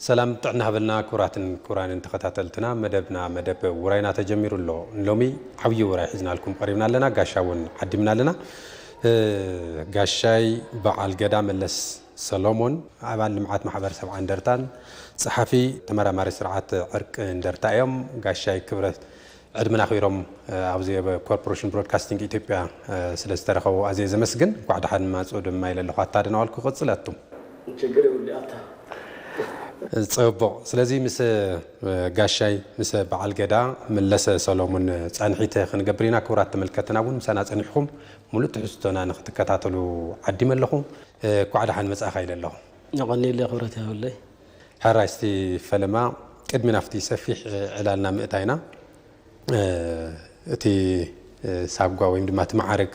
ሰላም ጥዕና ሃበልና ክቡራትን ክቡራንን ተኸታተልትና፣ መደብና መደብ ውራይና ተጀሚሩ ኣሎ። ሎሚ ዓብዪ ውራይ ሒዝናልኩም ቀሪብና ኣለና፣ ጋሻ እውን ዓዲምና ኣለና። ጋሻይ በዓል ገዳ መለስ ሰሎሞን ኣባል ልምዓት ማሕበረሰብ ዓንደርታን ጸሓፊ ተመራማሪ ስርዓት ዕርቂ እንደርታ እዮም። ጋሻይ ክብረት ዕድመና ኣኽቢሮም ኣብዚ ኮርፖሬሽን ብሮድካስቲንግ ኢትዮጵያ ስለ ዝተረኸቡ ኣዝየ ዘመስግን። እንኳዕ ደሓን መጹ ድማ ኢለ ኣለኹ። ኣታ ደናዋል ክቕጽል ኣቱም ችግር የውል ኣታ ጽቡቕ። ስለዚ ምስ ጋሻይ ምስ በዓል ገዳ መለሰ ሰሎሙን ጻንሒት ክንገብር ኢና። ክቡራት ተመልከትና እውን ምሳና ጸኒሕኩም ሙሉእ ትሕዝቶና ንክትከታተሉ ዓዲመ ኣለኹ። እንኳዕ ደሓን መጻእኻ ኢለ ኣለኹ። የቐንየለይ ክብረት ይሃበለይ። ሕራይ እስቲ ፈለማ ቅድሚ ናብቲ ሰፊሕ ዕላልና ምእታይና እቲ ሳጓ ወይም ድማ እቲ መዓርግ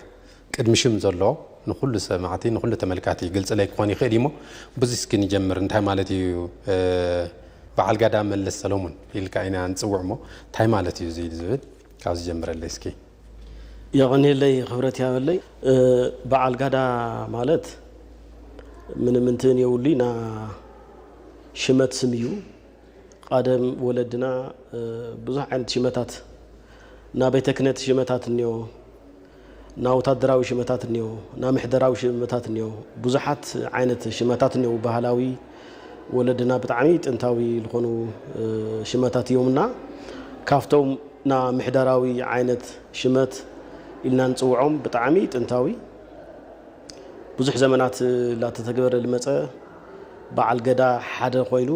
ቅድሚ ሽም ዘሎ ንኩሉ ሰማዕቲ ንኩሉ ተመልካቲ ግልፂ ለይ ክኾን ይኽእል እሞ ብዙ እስኪ ንጀምር። እንታይ ማለት እዩ በዓል ጋዳ መለስ ሰሎሙን ኢልካ ኢና ንፅውዕ እሞ እንታይ ማለት እዩ እዚ ዝብል ካብ ዝጀምረለይ እስኪ። የቐንየለይ ክብረት ያበለይ። በዓል ጋዳ ማለት ምንም እንትን የውሉይ ና ሽመት ስም እዩ። ቃደም ወለድና ብዙሕ ዓይነት ሽመታት ና ቤተ ክህነት ሽመታት እኒኦ፣ ና ወታደራዊ ሽመታት እኒኦ፣ ና ምሕደራዊ ሽመታት እኒኦ፣ ብዙሓት ዓይነት ሽመታት እኒኦ። ባህላዊ ወለድና ብጣዕሚ ጥንታዊ ዝኾኑ ሽመታት እዮም እና ካብቶም ና ምሕደራዊ ዓይነት ሽመት ኢልና ንፅውዖም ብጣዕሚ ጥንታዊ ብዙሕ ዘመናት ላተተግበረ ልመፀ በዓል ገዳ ሓደ ኮይኑ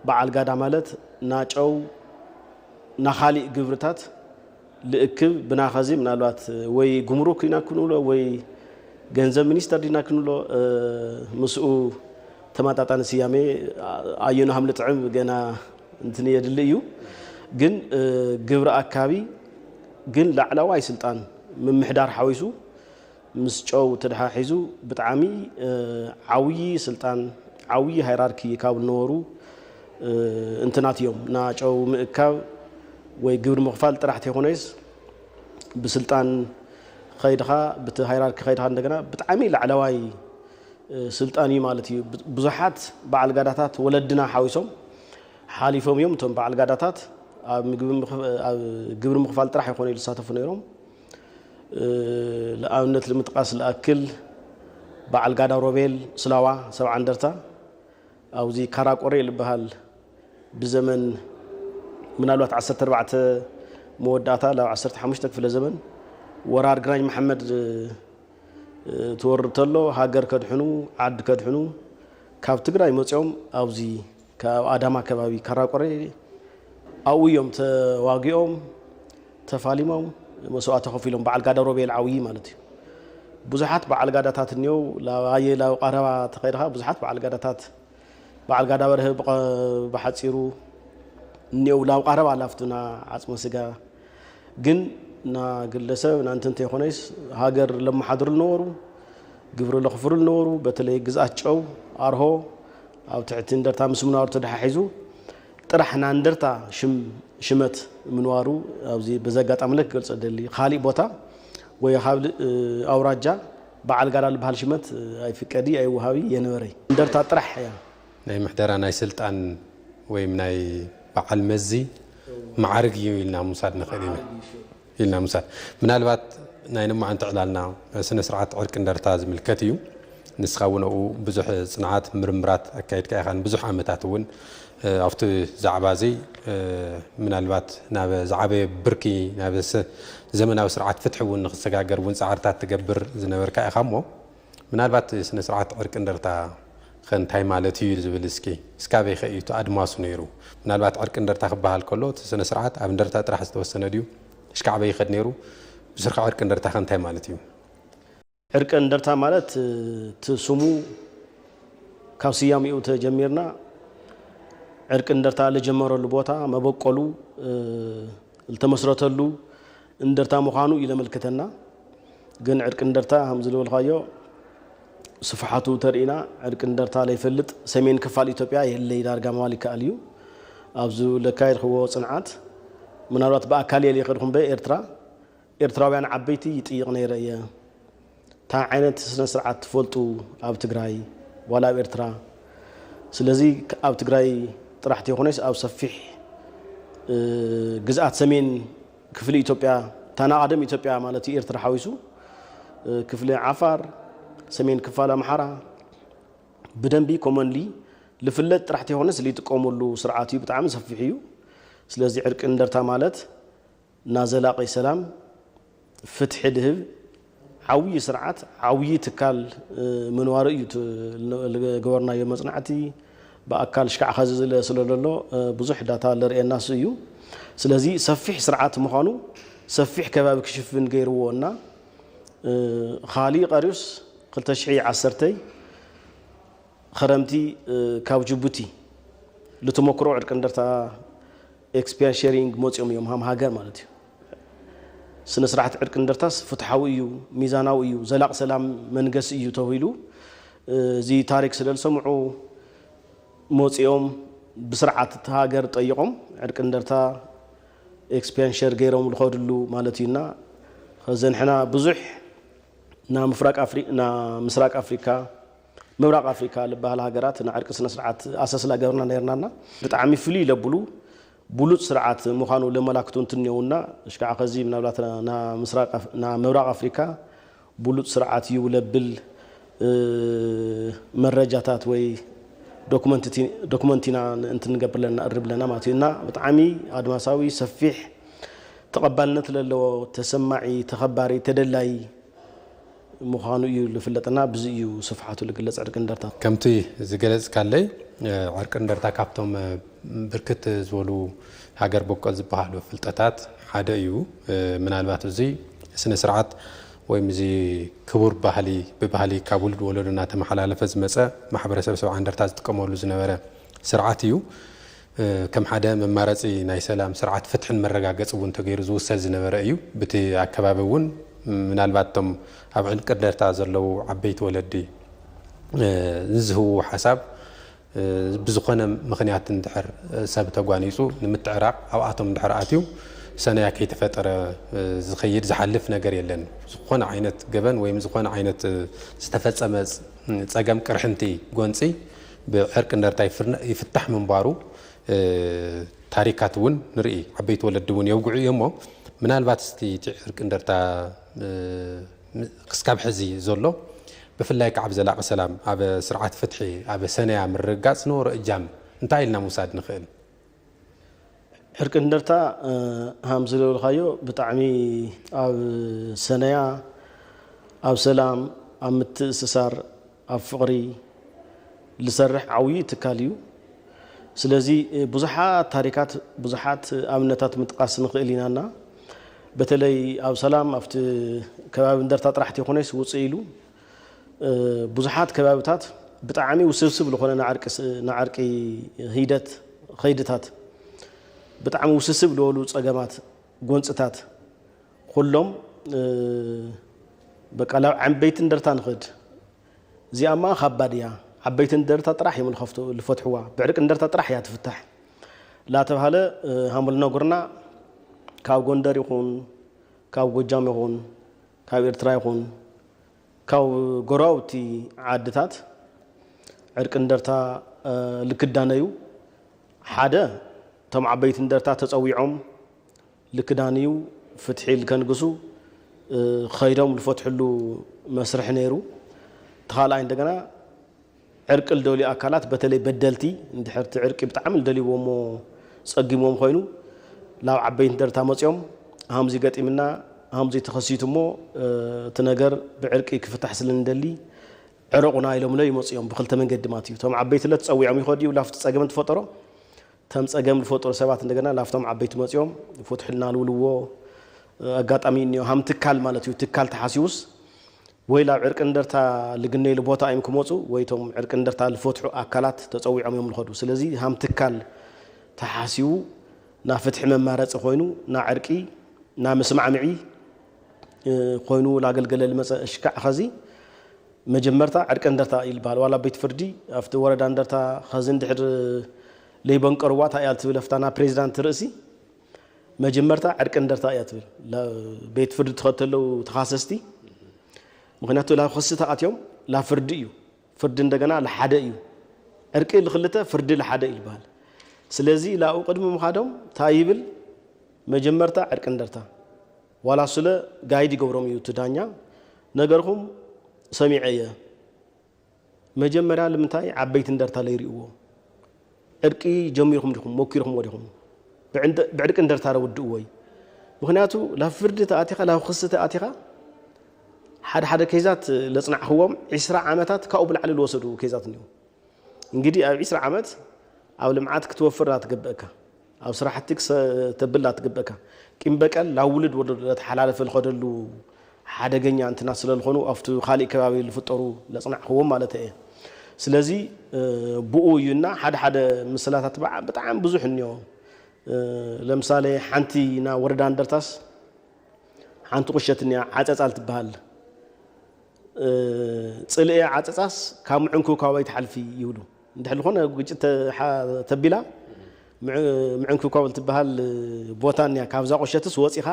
በዓል ጋዳ ማለት ናጨው ናኻሊእ ግብርታት ልእክብ ብናኸዚ ምናልባት ወይ ጉምሩክ ኢና ክንብሎ ወይ ገንዘብ ሚኒስተር ዲና ክንብሎ ምስኡ ተመጣጣኒ ስያሜ ኣየኑ ሃም ልጥዕም ገና እንትን የድሊ እዩ። ግን ግብሪ ኣካቢ ግን ላዕለዋይ ስልጣን ምምሕዳር ሓዊሱ ምስ ጨው ተደሓሒዙ ብጣዕሚ ዓብዪ ስልጣን ዓብዪ ሃይራርኪ ካብ ዝነበሩ እንትናት እዮም። ና ጨው ምእካብ ወይ ግብሪ ምኽፋል ጥራሕ ተይኮነስ ብስልጣን ኸይድኻ ብቲ ሃይራርኪ ኸይድኻ እንደገና ብጣዕሚ ላዕለዋይ ስልጣን እዩ ማለት እዩ። ብዙሓት በዓል ጋዳታት ወለድና ሓዊሶም ሓሊፎም እዮም። እቶም በዓል ጋዳታት ኣብ ግብሪ ምኽፋል ጥራሕ ይኾነ ዝሳተፉ ነይሮም። ንኣብነት ንምጥቃስ ዝኣክል በዓል ጋዳ ሮቤል ስላዋ ሰብዓ እንደርታ ኣብዚ ካራቆሬ ዝበሃል ብዘመን ምናልባት ዓሰርተ ኣርባዕተ መወዳእታ ላብ ዓሰርተ ሓሙሽተ ክፍለ ዘመን ወራር ግራኝ መሓመድ ትወርድ ተሎ ሃገር ከድሕኑ ዓዲ ከድሕኑ ካብ ትግራይ መፂኦም ኣብዚ ካብ ኣዳማ ከባቢ ካራቆሬ ኣብኡ እዮም ተዋጊኦም ተፋሊሞም መስዋእቲ ከፊሎም በዓል ጋዳ ሮቤል ዓብዪ ማለት እዩ። ብዙሓት በዓል ጋዳታት እኒው ላባየ ላብ ቀረባ ተኸይድኻ ብዙሓት በዓል ጋዳታት በዓል ጋዳ በርሀ ብሓፂሩ እኒው ላብ ቀረባ ላፍትና ዓፅመ ስጋ ግን ና ግለሰብ ናንተ እንተይኮነይስ ሃገር ለመሓድሩ ዝነበሩ ግብሪ ለኽፍሩ ዝነበሩ በተለይ ግዝኣት ጨው ኣርሆ ኣብ ትሕቲ እንደርታ ምስ ምንባሩ ተደሓሒዙ ጥራሕ ና እንደርታ ሽም ሽመት ምንባሩ ኣብዚ በዚ ኣጋጣሚ ለክ ክገልፀ ደሊ። ካሊእ ቦታ ወይ ካልእ ኣውራጃ በዓል ጋዳ ዝበሃል ሽመት ኣይፍቀዲ ኣይወሃቢ የነበረይ። እንደርታ ጥራሕ እያ። ናይ ምሕደራ ናይ ስልጣን ወይም ናይ በዓል መዚ መዓርግ እዩ ኢልና ምውሳድ ንኽእል ኢና ኢልና ምውሳድ። ምናልባት ናይ ንማዓንቲ ዕላልና ስነ ስርዓት ዕርቂ እንደርታ ዝምልከት እዩ። ንስኻ እውን ኣብኡ ብዙሕ ፅንዓት ምርምራት ኣካይድካ ኢኻ ንብዙሕ ዓመታት እውን ኣብቲ ዛዕባ እዚ ምናልባት ናብ ዝዓበየ ብርኪ ናብ ዘመናዊ ስርዓት ፍትሒ እውን ንክሰጋገር እውን ፃዕርታት ትገብር ዝነበርካ ኢኻ እሞ ምናልባት ስነ ስርዓት ዕርቂ እንደርታ ከ እንታይ ማለት እዩ ዝብል እስኪ እስካበይ ከ እዩ ኣድማሱ ነይሩ? ምናልባት ዕርቂ እንደርታ ክበሃል ከሎ እቲ ስነ ስርዓት ኣብ እንደርታ ጥራሕ ዝተወሰነ ድዩ? እሽካዕበይ ይኸድ ነይሩ? ብስርካ ዕርቂ እንደርታ ከ እንታይ ማለት እዩ? ዕርቂ እንደርታ ማለት እቲ ስሙ ካብ ስያሜኡ ተጀሚርና ዕርቂ እንደርታ ለጀመረሉ ቦታ መበቆሉ ልተመስረተሉ እንደርታ ምዃኑ እዩ ለመልክተና። ግን ዕርቂ እንደርታ ከም ዝበልካዮ ስፍሓቱ ተርኢና ዕርቂ እንደርታ ለይፈልጥ ሰሜን ክፋል ኢትዮጵያ የለይ ዳርጋ ምባል ይከኣል እዩ። ኣብዚ ለካየድክዎ ፅንዓት ምናልባት ብኣካል እየ ለይኸድኩ እምበር ኤርትራ ኤርትራውያን ዓበይቲ ይጥይቕ ነይረ እየ። እንታይ ዓይነት ስነ ስርዓት ትፈልጡ ኣብ ትግራይ ዋላ ኣብ ኤርትራ? ስለዚ ኣብ ትግራይ ጥራሕ ተይኮነስ ኣብ ሰፊሕ ግዝኣት ሰሜን ክፍሊ ኢትዮጵያ፣ ታና ቀደም ኢትዮጵያ ማለት እዩ፣ ኤርትራ ሓዊሱ፣ ክፍሊ ዓፋር፣ ሰሜን ክፋል ኣምሓራ ብደንቢ ኮመንሊ ልፍለጥ ጥራሕ ተይኮነስ ልጥቀመሉ ስርዓት እዩ። ብጣዕሚ ሰፊሕ እዩ። ስለዚ ዕርቂ እንደርታ ማለት ናዘላቂ ሰላም ፍትሒ ድህብ ዓብዪ ስርዓት፣ ዓብዪ ትካል ምንባሩ እዩ። ልገበርናዮ መፅናዕቲ ብኣካል ሽካዕ ኸዚ ዝለ ስለለሎ ብዙሕ ዳታ ለርእየና እሱ እዩ። ስለዚ ሰፊሕ ስርዓት ምዃኑ ሰፊሕ ከባቢ ክሽፍን ገይርዎ እና ካሊእ ቀሪዩስ ክልተ ሽሕ ዓሰርተ ኸረምቲ ካብ ጅቡቲ ልትመክሮ ዕርቂ እንደርታ ኤክስፒሪንስ ሼሪንግ መፂኦም እዮም ሃም ሃገር ማለት እዩ። ስነ ስርዓት ዕርቂ እንደርታስ ፍትሓዊ እዩ፣ ሚዛናዊ እዩ፣ ዘላቕ ሰላም መንገሲ እዩ ተባሂሉ እዚ ታሪክ ስለ ዝሰምዑ መፂኦም ብስርዓት እቲ ሃገር ጠይቖም ዕርቂ እንደርታ ኤክስፒሪንስ ሼር ገይሮም ዝኸድሉ ማለት እዩና። ከዘንሕና ብዙሕ ናብ ምፍራቅ ኣፍሪ ናብ ምስራቅ ኣፍሪካ ምብራቅ ኣፍሪካ ዝበሃል ሃገራት ንዕርቂ ስነ ስርዓት ኣሰስላ ገብርና ነርናና። ብጣዕሚ ፍልይ ለብሉ ብሉፅ ስርዓት ምዃኑ ለመላክቱ እንትንየውና እሽካዓ ከዚ ምናልባት ናብ ምብራቅ ኣፍሪካ ብሉፅ ስርዓት እዩ ለብል መረጃታት ወይ ዶክመንት ኢና እንትንገብር ለና እርብ ለና ማለት እዩ። እና ብጣዕሚ ኣድማሳዊ ሰፊሕ ተቐባልነት ለለዎ ተሰማዒ ተኸባሪ ተደላይ ምዃኑ እዩ ዝፍለጥና። ብዚ እዩ ስፍሓቱ ዝግለጽ ዕርቂ እንደርታ። ከምቲ ዝገለጽካለይ ዕርቂ እንደርታ ካብቶም ብርክት ዝበሉ ሃገር በቆል ዝበሃሉ ፍልጠታት ሓደ እዩ። ምናልባት እዚ ስነ ስርዓት ወይም እዚ ክቡር ባህሊ ብባህሊ ካብ ውሉድ ወለዶ እናተመሓላለፈ ዝመፀ ማሕበረሰብ ሰብዓ እንደርታ ዝጥቀመሉ ዝነበረ ስርዓት እዩ። ከም ሓደ መማረፂ ናይ ሰላም ስርዓት ፍትሕን መረጋገፂ እውን ተገይሩ ዝውሰድ ዝነበረ እዩ። ብቲ ኣከባቢ እውን ምናልባት እቶም ኣብ ዕርቂ እንደርታ ዘለዉ ዓበይቲ ወለዲ ንዝህቡ ሓሳብ ብዝኾነ ምኽንያት እንድሕር ሰብ ተጓኒፁ ንምትዕራቕ ኣብኣቶም እንድሕር ኣትዩ ሰነያ ከይተፈጠረ ዝኸይድ ዝሓልፍ ነገር የለን። ዝኾነ ዓይነት ገበን ወይም ዝኾነ ዓይነት ዝተፈፀመ ፀገም ቅርሕንቲ ጎንፂ ብዕርቂ እንደርታ ይፍታሕ ምንባሩ ታሪካት እውን ንርኢ። ዓበይቲ ወለዲ እውን የውግዑ እዮም። ምናልባት እስቲ እቲ ዕርቂ እንደርታ ክስካብ ሕዚ ዘሎ ብፍላይ ከዓ ኣብ ዘላቂ ሰላም ኣብ ስርዓት ፍትሒ ኣብ ሰነያ ምርግጋፅ ዝነበሮ እጃም እንታይ ኢልና ምውሳድ ንኽእል? ዕርቂ እንደርታ ሃም ዝለብልካዮ ብጣዕሚ ኣብ ሰነያ ኣብ ሰላም ኣብ ምትእስሳር ኣብ ፍቕሪ ዝሰርሕ ዓብዪ ትካል እዩ። ስለዚ ብዙሓት ታሪካት ብዙሓት ኣብነታት ምጥቃስ ንኽእል ኢናና በተለይ ኣብ ሰላም ኣብቲ ከባቢ እንደርታ ጥራሕ ተይኮነስ ውፅእ ኢሉ ብዙሓት ከባብታት ብጣዕሚ ውስብስብ ዝኾነ ንዓርቂ ሂደት ኸይድታት ብጣዕሚ ውስብስብ ዝበሉ ፀገማት ጎንፅታት ኩሎም በቃ ናብ ዓበይቲ እንደርታ ንኽድ እዚኣማ ካብ ባድያ ዓበይቲ እንደርታ ጥራሕ እዮም ልኸፍቱ ልፈትሕዋ ብዕርቂ እንደርታ ጥራሕ እያ ትፍታሕ ላተብሃለ ሃምል ነጉርና ካብ ጎንደር ይኹን ካብ ጎጃም ይኹን ካብ ኤርትራ ይኹን ካብ ጎረባብቲ ዓድታት ዕርቂ እንደርታ ልክዳነዩ ሓደ እቶም ዓበይቲ እንደርታ ተፀዊዖም ልክዳንዩ ፍትሒ ልከንግሱ ኸይዶም ልፈትሕሉ መስርሒ ነይሩ። ተኻልኣይ እንደገና ዕርቂ ልደልዩ ኣካላት በተለይ በደልቲ እንድሕርቲ ዕርቂ ብጣዕሚ ልደልይዎ እሞ ፀጊሞም ኮይኑ ናብ ዓበይቲ እንደርታ መፅኦም ሃምዚ ገጢምና ሃምዚ ተኸሲቱ እሞ እቲ ነገር ብዕርቂ ክፍታሕ ስለ ንደሊ ዕረቑና ኢሎምለ ይመፅኦም ብክልተ መንገዲ ማለት እዩ። እቶም ዓበይቲ ለ ተፀዊዖም ይኸዱ እዩ ላፍቲ ፀገም ትፈጠሮ ተም ፀገም ዝፈጠሩ ሰባት እንደገና ላፍቶም ዓበይቲ መፂኦም ፍትሑ እናልውልዎ ኣጋጣሚ እኒኦ ሃም ትካል ማለት እዩ። ትካል ተሓሲቡስ ወይ ላብ ዕርቂ እንደርታ ልግነይሉ ቦታ እዮም ክመፁ ወይ ቶም ዕርቂ እንደርታ ልፈትሑ ኣካላት ተፀዊዖም እዮም ልኸዱ። ስለዚ ሃም ትካል ተሓሲቡ ና ፍትሒ መማረፂ ኮይኑ ና ዕርቂ ና ምስማዕምዒ ኮይኑ ላገልገለ ልመፀ እሽካዕ ኸዚ መጀመርታ ዕርቂ እንደርታ ይልበሃል ዋላ ቤት ፍርዲ ኣብቲ ወረዳ እንደርታ ኸዚ እንድሕር ለይበንቀርዋ እንታይ እያ ትብል ኣፍታ ናብ ፕሬዚዳንት ርእሲ መጀመርታ ዕርቂ እንደርታ እያ ትብል ቤት ፍርዲ ትኸተለው ተኻሰስቲ ምክንያቱ ላብ ክሲ ተኣትዮም ላብ ፍርዲ እዩ ፍርዲ እንደገና ለሓደ እዩ ዕርቂ ልክልተ ፍርዲ ለሓደ ይልበሃል ስለዚ ላኡ ቅድሚ ምኻዶም ታይ ይብል? መጀመርታ ዕርቂ እንደርታ ዋላ ስለ ጋይድ ይገብሮም እዩ እቲ ዳኛ። ነገርኩም ሰሚዐ እየ። መጀመርያ ልምንታይ ዓበይቲ እንደርታ ለይርእዎ? ዕርቂ ጀሚርኩም ዲኹም ሞኪርኩምዎ ዲኹም? ብዕንደ- ብዕርቂ እንደርታ ረውድእዎ እዩ። ምክንያቱ ላብ ፍርዲ ተኣቲኻ ላብ ክሲ ተኣቲኻ ሓደ ሓደ ኬዛት ለጽናዕክዎም ዒስራ ዓመታት ካብኡ ብላዕሊ ዝወሰዱ ኬዛት እኒው። እንግዲህ ኣብ ዒስራ ዓመት ኣብ ልምዓት ክትወፍር ዳትግበእካ፣ ኣብ ስራሕቲ ክሰተብል ዳትግበእካ፣ ቂም በቀል ላብ ውልድ ወለዶ ለተሓላለፈ ልኸደሉ ሓደገኛ እንትና ስለልኾኑ ኣብቲ ካልእ ከባቢ ልፍጠሩ ለጽናዕክዎም ማለት እየ። ስለዚ ብኡ እዩ እና ሓደ ሓደ ምስላታት ብጣዕሚ ብዙሕ እኒኦ። ለምሳሌ ሓንቲ ና ወረዳ እንደርታስ ሓንቲ ቁሸት እኒያ ዓጸጻ ልትበሃል። ጽልኤ ዓጸጻስ ካብ ምዕንኩካው ኣይትሓልፊ ይብሉ። እንድሕር ዝኾነ ግጭት ተቢላ ምዕንኩካው ልትበሃል ቦታ እኒያ ካብዛ ቁሸትስ ወፂኻ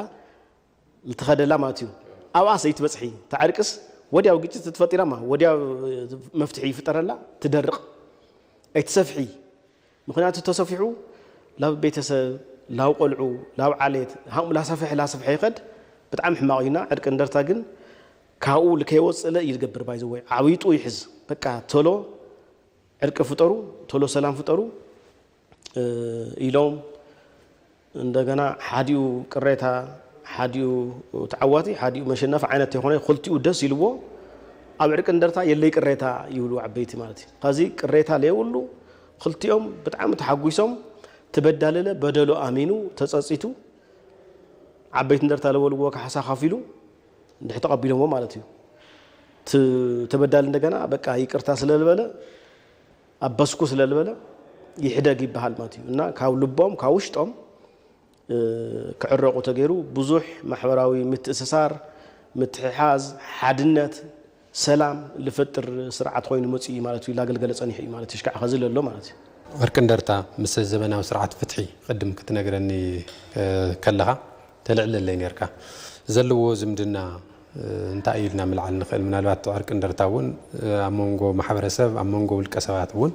ልትኸደላ ማለት እዩ። ኣብኣ ሰይትበፅሒ ተዕርቅስ ወዲያው ግጭት ትፈጢራማ ወዲያው መፍትሒ ይፍጠረላ ትደርቕ ኣይትሰፍሒ። ምክንያቱ ተሰፊሑ ላብ ቤተሰብ ላብ ቆልዑ ላብ ዓሌት ሃም ላሰፍሐ ላሰፍሐ ይኸድ። ብጣዕሚ ሕማቕ እዩና ዕርቂ እንደርታ ግን ካብኡ ልከይወፅእ ለ ይገብር ባይዘወይ ዓብይጡ ይሕዝ። በቃ ቶሎ ዕርቂ ፍጠሩ፣ ቶሎ ሰላም ፍጠሩ ኢሎም እንደገና ሓዲኡ ቅሬታ ሓዲኡ ተዓዋቲ ሓዲኡ መሸነፊ ዓይነት የኾነ ክልቲኡ ደስ ኢልዎ ኣብ ዕርቂ እንደርታ የለይ ቅሬታ ይብሉ ዓበይቲ ማለት እዩ። ከዚ ቅሬታ ለየብሉ ክልቲኦም ብጣዕሚ ተሓጒሶም ትበዳልለ በደሎ ኣሚኑ ተጸጺቱ ዓበይቲ እንደርታ ለበልዎ ካሕሳ ካፊሉ እንድሕ ተቐቢሎሞ ማለት እዩ። ተበዳሊ እንደገና በቃ ይቅርታ ስለልበለ ኣበስኩ ስለልበለ ይሕደግ ይበሃል ማለት እዩ እና ካብ ልቦም ካብ ውሽጦም ክዕረቑ ተገይሩ ብዙሕ ማሕበራዊ ምትእስሳር፣ ምትሕሓዝ፣ ሓድነት፣ ሰላም ልፈጥር ስርዓት ኮይኑ መፅኡ እዩ ማለት እዩ። ላገልገለ ፀኒሑ እዩ ማለት እዩ። ሽካዕ ከዚ ለሎ ማለት እዩ። ዕርቂ እንደርታ ምስ ዘመናዊ ስርዓት ፍትሒ ቅድም ክትነግረኒ ከለኻ ተልዕለለይ ነርካ ዘለዎ ዝምድና እንታይ ኢልና ምልዓል ንኽእል? ምናልባት ዕርቂ እንደርታ እውን ኣብ መንጎ ማሕበረሰብ ኣብ መንጎ ውልቀ ሰባት እውን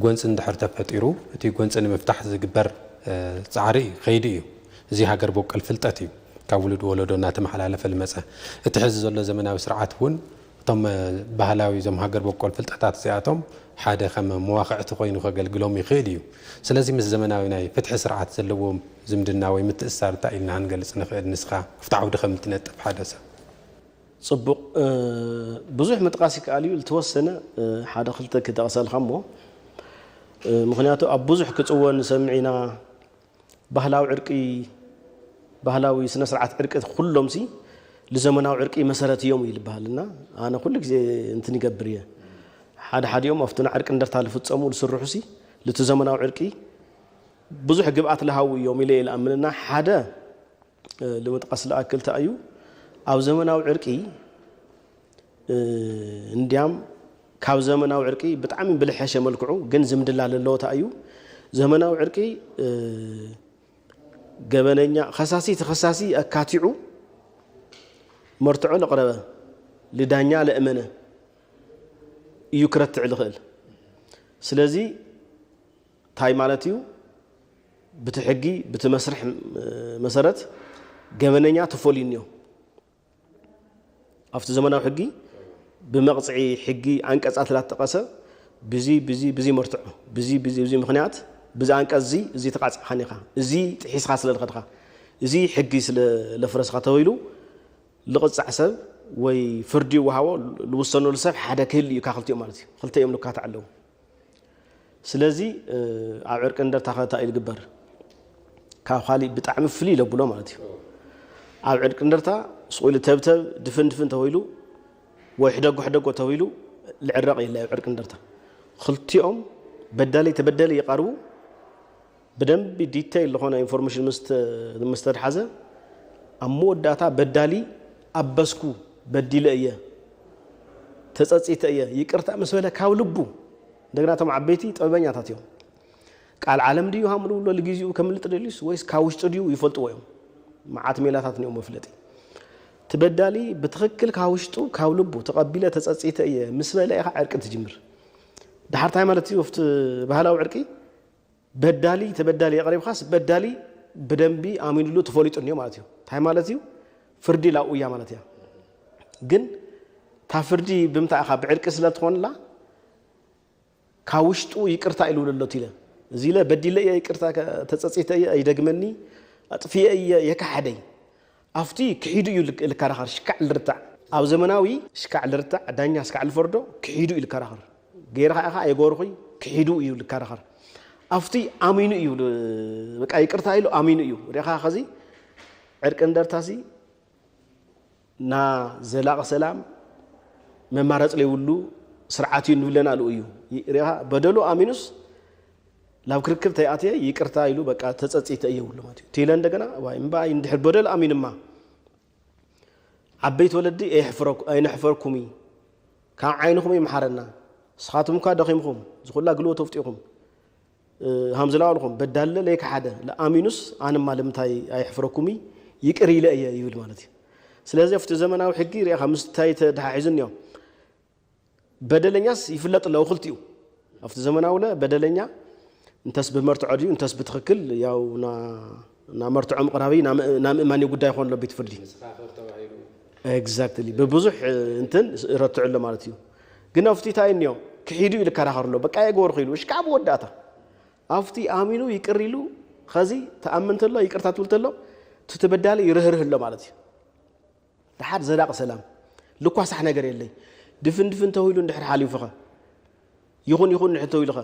ጎንፂ እንድሕር ተፈጢሩ እቲ ጎንፂ ንምፍታሕ ዝግበር ፃዕሪ ከይዲ እዩ። እዚ ሃገር በቆል ፍልጠት እዩ ካብ ውሉድ ወለዶ እናተመሓላለፈ ዝመፀ። እቲ ሕዚ ዘሎ ዘመናዊ ስርዓት እውን እቶም ባህላዊ እዞም ሃገር በቆል ፍልጠታት እዚኣቶም ሓደ ከም መዋኽዕቲ ኮይኑ ከገልግሎም ይኽእል እዩ። ስለዚ ምስ ዘመናዊ ናይ ፍትሒ ስርዓት ዘለዎም ዝምድና ወይ ምትእስሳር እንታይ ኢልና ክንገልፅ ንኽእል? ንስኻ ኣብቲ ዓውዲ ከም እትነጥፍ ሓደ ሰብ። ፅቡቕ ብዙሕ ምጥቃስ ይከኣል እዩ። ዝተወሰነ ሓደ ክልተ ክጠቕሰልካ እሞ ምክንያቱ ኣብ ብዙሕ ክፅወ ንሰምዕ ኢና። ባህላዊ ዕርቂ ባህላዊ ስነ ስርዓት ዕርቂ ኩሎም ሲ ልዘመናዊ ዕርቂ መሰረት እዮም እዩ ልበሃል እና ኣነ ኩሉ ግዜ እንትን ይገብር እየ ሓደ ሓዲኦም ኣብቲ ንዕርቂ እንደርታ ልፍፀሙ ልስርሑ ሲ ልቲ ዘመናዊ ዕርቂ ብዙሕ ግብኣት ልሃው እዮም ኢለ እየ ልኣምን እና ሓደ ልምጥቃስ ልኣክል ተኣ እዩ ኣብ ዘመናዊ ዕርቂ እንዲያም ካብ ዘመናዊ ዕርቂ ብጣዕሚ ብልሐሸ መልክዑ ግን ዝምድላ ለለዎ ተኣ እዩ ዘመናዊ ዕርቂ ገበነኛ ኸሳሲ ተኸሳሲ ኣካቲዑ መርትዖ ለቕረበ ልዳኛ ለእመነ እዩ ክረትዕ ልኽእል። ስለዚ ታይ ማለት እዩ? ብቲ ሕጊ ብቲ መስርሕ መሰረት ገበነኛ ተፈልዩ እኒኦ። ኣብቲ ዘመናዊ ሕጊ ብመቕፅዒ ሕጊ ኣንቀፃት ላተጠቐሰ ብዚ ብዚ ብዚ መርትዖ ብዚ ብዚ ብዚ ምኽንያት ብዚ ኣንቀፅ እዚ እዚ ተቓፂዕኻን ኢኻ እዚ ጥሒስኻ ስለ ዝኸድኻ እዚ ሕጊ ስለ ለፍረስኻ ተባሂሉ ልቕፃዕ ሰብ ወይ ፍርዲ ይወሃቦ ልውሰነሉ ሰብ ሓደ ክህሉ እዩ ካብ ክልቲኦም ማለት እዩ። ክልተ እዮም ልካታዕ ኣለዉ። ስለዚ ኣብ ዕርቂ እንደርታ ከ እንታይ እዩ ዝግበር? ካብ ካሊእ ብጣዕሚ ፍልይ ለብሎ ማለት እዩ። ኣብ ዕርቂ እንደርታ ስቕ ኢሉ ተብተብ ድፍን ድፍን ተባሂሉ ወይ ሕደጎ ሕደጎ ተባሂሉ ልዕረቕ የለ ኣብ ዕርቂ እንደርታ። ክልቲኦም በዳሊ ተበደሊ ይቐርቡ። ብደንቢ ዲተይል ዝኾነ ኢንፎርሜሽን ምስ ተድሓዘ ኣብ መወዳእታ በዳሊ ኣበስኩ በዲለ እየ ተፀፂተ እየ ይቅርታ ምስ በለ ካብ ልቡ እንደገና እቶም ዓበይቲ ጥበበኛታት እዮም ቃል ዓለም ድዩ ሃምሉ ብሎ ልጊዜኡ ከምልጥ ደልዩስ ወይስ ካብ ውሽጡ ድዩ ይፈልጥዎ እዮም መዓት ሜላታት እኒኦም መፍለጢ እቲ በዳሊ ብትኽክል ካብ ውሽጡ ካብ ልቡ ተቐቢለ ተፀፂተ እየ ምስ በለ ኢኻ ዕርቂ ትጅምር ድሓር ታይ ማለት እዩ ኣብቲ ባህላዊ ዕርቂ በዳሊ ተበዳሊ የቕሪብካስ በዳሊ ብደንቢ ኣሚኑሉ ተፈሊጡ እኒኦ ማለት እዩ። እንታይ ማለት እዩ? ፍርዲ ላብኡ እያ ማለት እያ። ግን እታ ፍርዲ ብምንታይ ኢኻ ብዕርቂ ስለ ትኾንላ ካብ ውሽጡ ይቅርታ ኢሉ ኣሎ ኢለ እዚ ኢለ በዲለ እየ ይቅርታ ከ- ተጸጺተ እየ ኣይደግመኒ ኣጥፊየ እየ የካሓደይ ኣብቲ ክሒዱ እዩ ልክ- ልከራኸር ሽካዕ ልርታዕ ኣብ ዘመናዊ ሽካዕ ልርታዕ ዳኛ ሽካዕ ልፈርዶ ክሒዱ እዩ ልከራኸር ገይርካ ኢኻ የጎርኹይ ክሒዱ እዩ ልከራኸር ኣብቲ ኣሚኑ እዩ ል- በቃ ይቅርታ ኢሉ ኣሚኑ እዩ ሪኻ ከዚ ዕርቂ እንደርታሲ ና ዘላቂ ሰላም መማረፂ ዘይብሉ ስርዓት እዩ ንብለና ልኡ እዩ ሪኻ በደሉ ኣሚኑስ ናብ ክርክር ተይኣትየ ይቅርታ ኢሉ በቃ ተፀፂተ እየ ብሉ ማለት እዩ ትለ እንደገና ዋይ እምበኣይ እንድሕር በደል ኣሚንማ ዓበይቲ ወለዲ ኣይነሕፈርኩም እዩ ካብ ዓይንኹም ይምሓረና ስኻትኩም እኳ ደኺምኹም ዝኩላ ግልዎ ተፍጢኹም ሃምዝላዋልኹም በዳለ ለይካ ሓደ ለኣሚኑስ ኣንማ ልምንታይ ኣይሕፍረኩም ይቅር ኢለ እየ ይብል ማለት እዩ ስለዚ ኣብቲ ዘመናዊ ሕጊ ሪኢኻ ምስታይ ተደሓሒዙ እኒኦ በደለኛስ ይፍለጥ ኣለዉ ክልቲኡ ኣብቲ ዘመናዊ ለ በደለኛ እንተስ ብመርትዖ ድዩ እንተስ ብትኽክል ያው ና- ና መርትዖ ምቕራበይ ና ምእ- ና ምእማኒ ጉዳይ ይኾን ኣሎ ቤት ፍርዲ ኤግዛክትሊ ብብዙሕ እንትን ረትዑ ኣሎ ማለት እዩ ግን ኣብቲ እንታይ እኒኦ ክሒዱ ኢሉ ከራኸር ኣሎ በቃ የገበርኩ ኢሉ እሽካዕ ብወዳእታ ኣብቲ ኣሚኑ ይቅር ኢሉ ኸዚ ተኣምን ተሎ ይቅርታ ትብል ተሎ እቲ ተበዳሊ ይርህርህ ኣሎ ማለት እዩ ድሓር ዘላቂ ሰላም ልኳሳሕ ነገር የለይ ድፍን ድፍን ተውኢሉ እንድሕር ሓሊፉኸ ይኹን ይኹን ንሕተው ኢልኸ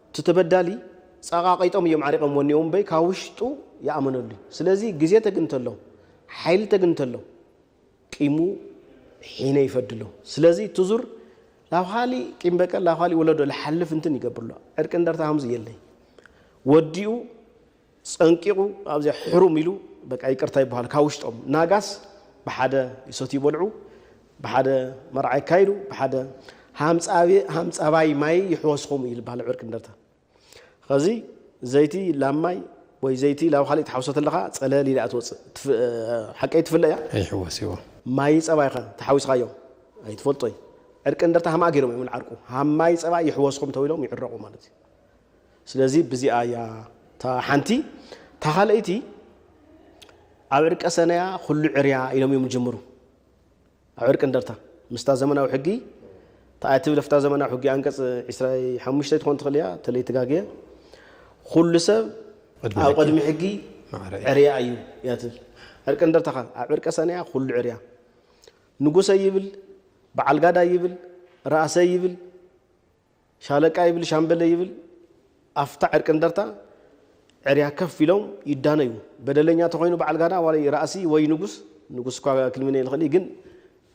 እቲ ተበዳሊ ጸቓቒጦም እዮም ዓሪቖም ወኒኦም እምበይ ካብ ውሽጡ ይኣመነሉ እዩ። ስለዚ ግዜ ተግንተሎ፣ ሓይሊ ተግንተሎ ቂሙ ሒነ ይፈድሎ። ስለዚ እቲ ዙር ላብ ካሊእ ቂም በቀል ላብ ካሊእ ወለዶ ልሓልፍ እንትን ይገብርሎ። ዕርቂ እንደርታ ከምዚ የለይ። ወዲኡ ጸንቂቑ ኣብዚኣ ሕሩም ኢሉ በቃ ይቅርታ ይበሃል ካብ ውሽጦም ናጋስ ብሓደ ይሰትዩ ይበልዑ ብሓደ መርዓ ይካይዱ ብሓደ ሃምጻባይ ማይ ይሕወስኹም እዩ ዝበሃል ዕርቂ እንደርታ ኸዚ ዘይቲ ላብ ማይ ወይ ዘይቲ ላብ ካሊእ ትሓውሶ ተለኻ ጸለል ኢላ ትወፅእ ሓቀይ ትፍለ እያ ኣይሕወስ ይዎ ማይ ጸባይ ኸ ተሓዊስኻዮ ኣይትፈልጦይ ዕርቂ እንደርታ ሃምኣ ገይሮም እዮም ዓርቁ ሃብ ማይ ጸባይ ይሕወስኹም ተው ኢሎም ይዕረቑ ማለት እዩ ስለዚ ብዚኣ እያ እታ ሓንቲ እታ ካልኣይቲ ኣብ ዕርቀ ሰነያ ኩሉ ዕርያ ኢሎም እዮም ዝጅምሩ ኣብ ዕርቂ እንደርታ ምስታ ዘመናዊ ሕጊ ተኣትብል ፍታ ዘመናዊ ሕጊ ኣንቀፅ ዕስራይ ሓሙሽተ ትኾን ትኽእል እያ ተለይ ትጋግየ ኩሉ ሰብ ኣብ ቅድሚ ሕጊ ዕርያ እዩ እያ ትብል ዕርቂ እንደርታ ኣብ ዕርቀ ሰነያ ኩሉ ዕርያ ንጉሰ ይብል በዓል ጋዳ ይብል ራእሰ ይብል ሻለቃ ይብል ሻምበለ ይብል ኣብታ ዕርቂ እንደርታ ዕርያ ከፍ ኢሎም ይዳነዩ በደለኛ ተኾይኑ በዓል ጋዳ ዋላ ራእሲ ወይ ንጉስ ንጉስ እኳ ክልምነ ይኽእል ግን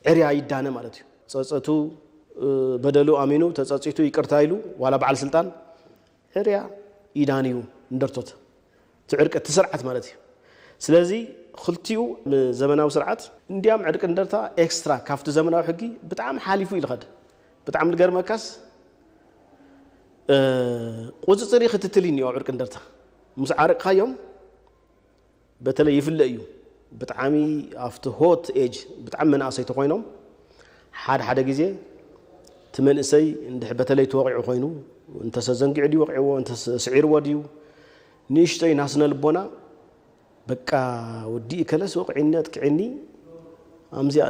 ዕርያ ይዳነ ማለት እዩ ፀፀቱ በደሉ ኣሚኑ ተፀፂቱ ይቅርታ ኢሉ ዋላ በዓል ስልጣን ዕርያ ይዳንዩ እንደርቶት እቲ ዕርቂ እቲ ስርዓት ማለት እዩ ስለዚ ክልቲኡ ዘመናዊ ስርዓት እንዲያም ዕርቂ እንደርታ ኤክስትራ ካብቲ ዘመናዊ ሕጊ ብጣዕሚ ሓሊፉ እዩ ልኸድ ብጣዕሚ ልገርመካስ ቁፅፅር ይክትትል እዩ ኣብ ዕርቂ እንደርታ ምስ ዓረቅካዮም በተለይ ይፍለ እዩ ብጣዕሚ ኣብቲ ሆት ኤጅ ብጣዕሚ መናእሰይ ተኮይኖም ሓደ ሓደ ግዜ እቲ መንእሰይ እንድሕ በተለይ ተወቂዑ ኮይኑ እንተሰዘንጊዑ ድዩ ወቂዕዎ እንተስዒርዎ ድዩ ንእሽተይ ናስነ ልቦና በቃ ወዲ ከለስ ወቅዒኒ ኣጥቅዒኒ ኣምዚኣ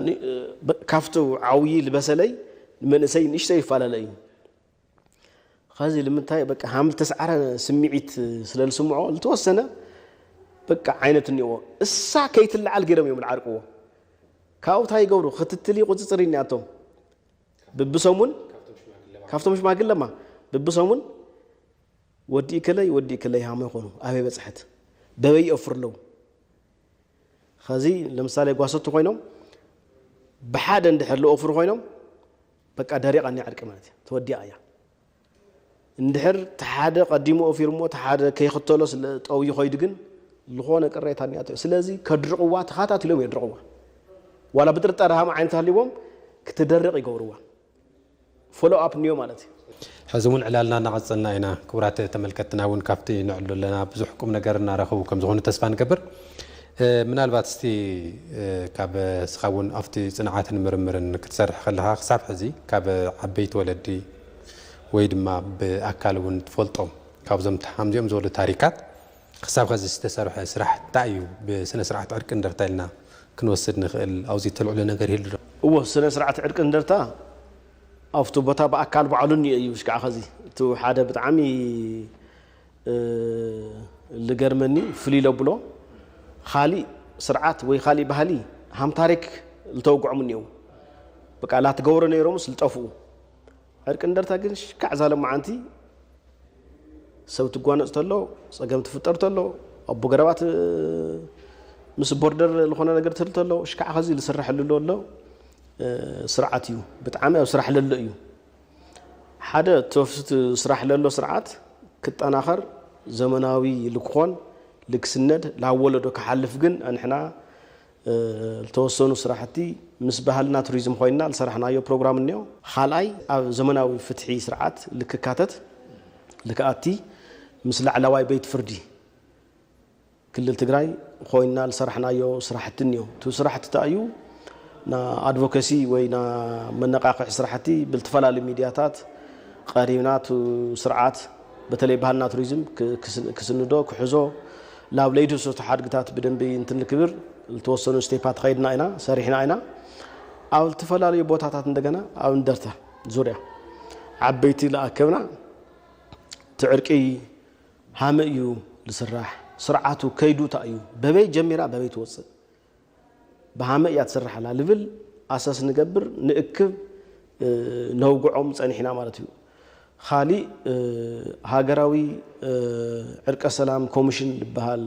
ካብቲ ዓብዪ ልበሰለይ ንመንእሰይ ንእሽተይ ይፈላለ እዩ ኸዚ ልምንታይ በቃ ሃም ልተስዓረ ስምዒት ስለ ልስምዖ ልተወሰነ በቃ ዓይነት እኒኦ እሳ ከይትለዓል ገይሮም እዮም ልዓርቅዎ ካብኡ እንታይ ይገብሩ ክትትል ቁፅፅር እኒኣቶም ብብሰሙን ካብቶም ሽማግለማ ብብሰሙን ወዲ እከለይ ወዲ እከለይ ሃመ ይኾኑ ኣበይ በፅሐት በበይ ይኦፍር ኣለዉ ኸዚ ለምሳሌ ጓሰቱ ኮይኖም ብሓደ እንድሕር ልኦፍሩ ኮይኖም በቃ ደሪቓ እኒኣ ዕርቂ ማለት እያ ተወዲኣ እያ እንድሕር ተሓደ ቀዲሙ ኦፊርሞ ተሓደ ከይኽተሎ ስለ ጠው ይኸይዱ ግን ዝኾነ ቅሬታ እኒኣ ስለዚ ከድርቕዋ ተኻታቲሎም የድርቕዋ ዋላ ብጥርጣረ ሃም ዓይነት ሃልዎም ክትደርቕ ይገብርዋ ፎሎ ኣፕ እኒኦ ማለት እዩ። ሕዚ እውን ዕላልና እናቐፀልና ኢና። ክቡራት ተመልከትና እውን ካብቲ ንዕሉ ኣለና ብዙሕ ቁም ነገር እናረኸቡ ከም ዝኾኑ ተስፋ ንገብር። ምናልባት እስቲ ካብ እስኻ እውን ኣብቲ ፅንዓትን ምርምርን ክትሰርሕ ከለኻ ክሳብ ሕዚ ካብ ዓበይቲ ወለዲ ወይ ድማ ብኣካል እውን ትፈልጦም ካብዞም ተሓምዚኦም ዝበሉ ታሪካት ክሳብ ከዚ ዝተሰርሐ ስራሕ እንታይ እዩ? ብስነ ስርዓት ዕርቂ እንደርታ ኢልና ክንወስድ ንኽእል ኣብዚ ተልዕሎ ነገር ይህሉ ዶ? እዎ፣ ስነ ስርዓት ዕርቂ እንደርታ ኣብቲ ቦታ ብኣካል ባዕሉ እኒኦ እዩ። ሽካዕ ከዚ እቲ ሓደ ብጣዕሚ ልገርመኒ ፍልይ ለብሎ ካሊእ ስርዓት ወይ ካሊእ ባህሊ ሃም ታሪክ ልተወግዖም እኒው ብቃ ላትገብሮ ነይሮምስ ልጠፍኡ። ዕርቂ እንደርታ ግን ሽካዕ ዛለ መዓንቲ ሰብ ትጓነፅ ተሎ፣ ፀገም ትፍጠር ተሎ፣ ኣቦ ገረባት ምስ ቦርደር ዝኾነ ነገር ትህል ተሎ ሽካዕ ከዚ ልስረሐሉ ኣሎ ስርዓት እዩ። ብጣዕሚ ኣብ ስራሕ ለሎ እዩ። ሓደ ተፍስት ስራሕ ለሎ ስርዓት ክጠናኸር ዘመናዊ ልክኾን ልክስነድ ላብ ወለዶ ክሓልፍ ግን ኣንሕና ዝተወሰኑ ስራሕቲ ምስ ባህልና ቱሪዝም ኮይና ዝሰራሕናዮ ፕሮግራም እኒኦ። ካልኣይ ኣብ ዘመናዊ ፍትሒ ስርዓት ልክካተት ልክኣቲ ምስ ላዕለዋይ ቤት ፍርዲ ክልል ትግራይ ኮይና ዝሰራሕናዮ ስራሕቲ እኒኦ። እቲ ስራሕቲ እንታይ እዩ? ና ኣድቮኬሲ ወይ ና መነቃቕሒ ስራሕቲ ብልተፈላለዩ ሚድያታት ቀሪብና እቲ ስርዓት በተለይ ባህልና ቱሪዝም ክስንዶ ክሕዞ ላብ ለይድህሰሱ ሓድግታት ብደንቢ እንትንክብር ዝተወሰኑ ስቴፓት ኸይድና ኢና ሰሪሕና ኢና። ኣብ ዝተፈላለዩ ቦታታት እንደገና ኣብ እንደርታ ዙርያ ዓበይቲ ለኣከብና እቲ ዕርቂ ሃመ እዩ ዝስራሕ፣ ስርዓቱ ከይዱ እንታይ እዩ፣ በበይ ጀሚራ በበይ ትወፅእ፣ ብሃመ እያ ትስራሕላ ልብል ኣሰስ ንገብር ንእክብ ነውግዖም ፀኒሕና ማለት እዩ። ካሊእ ሃገራዊ ዕርቀ ሰላም ኮሚሽን ዝበሃል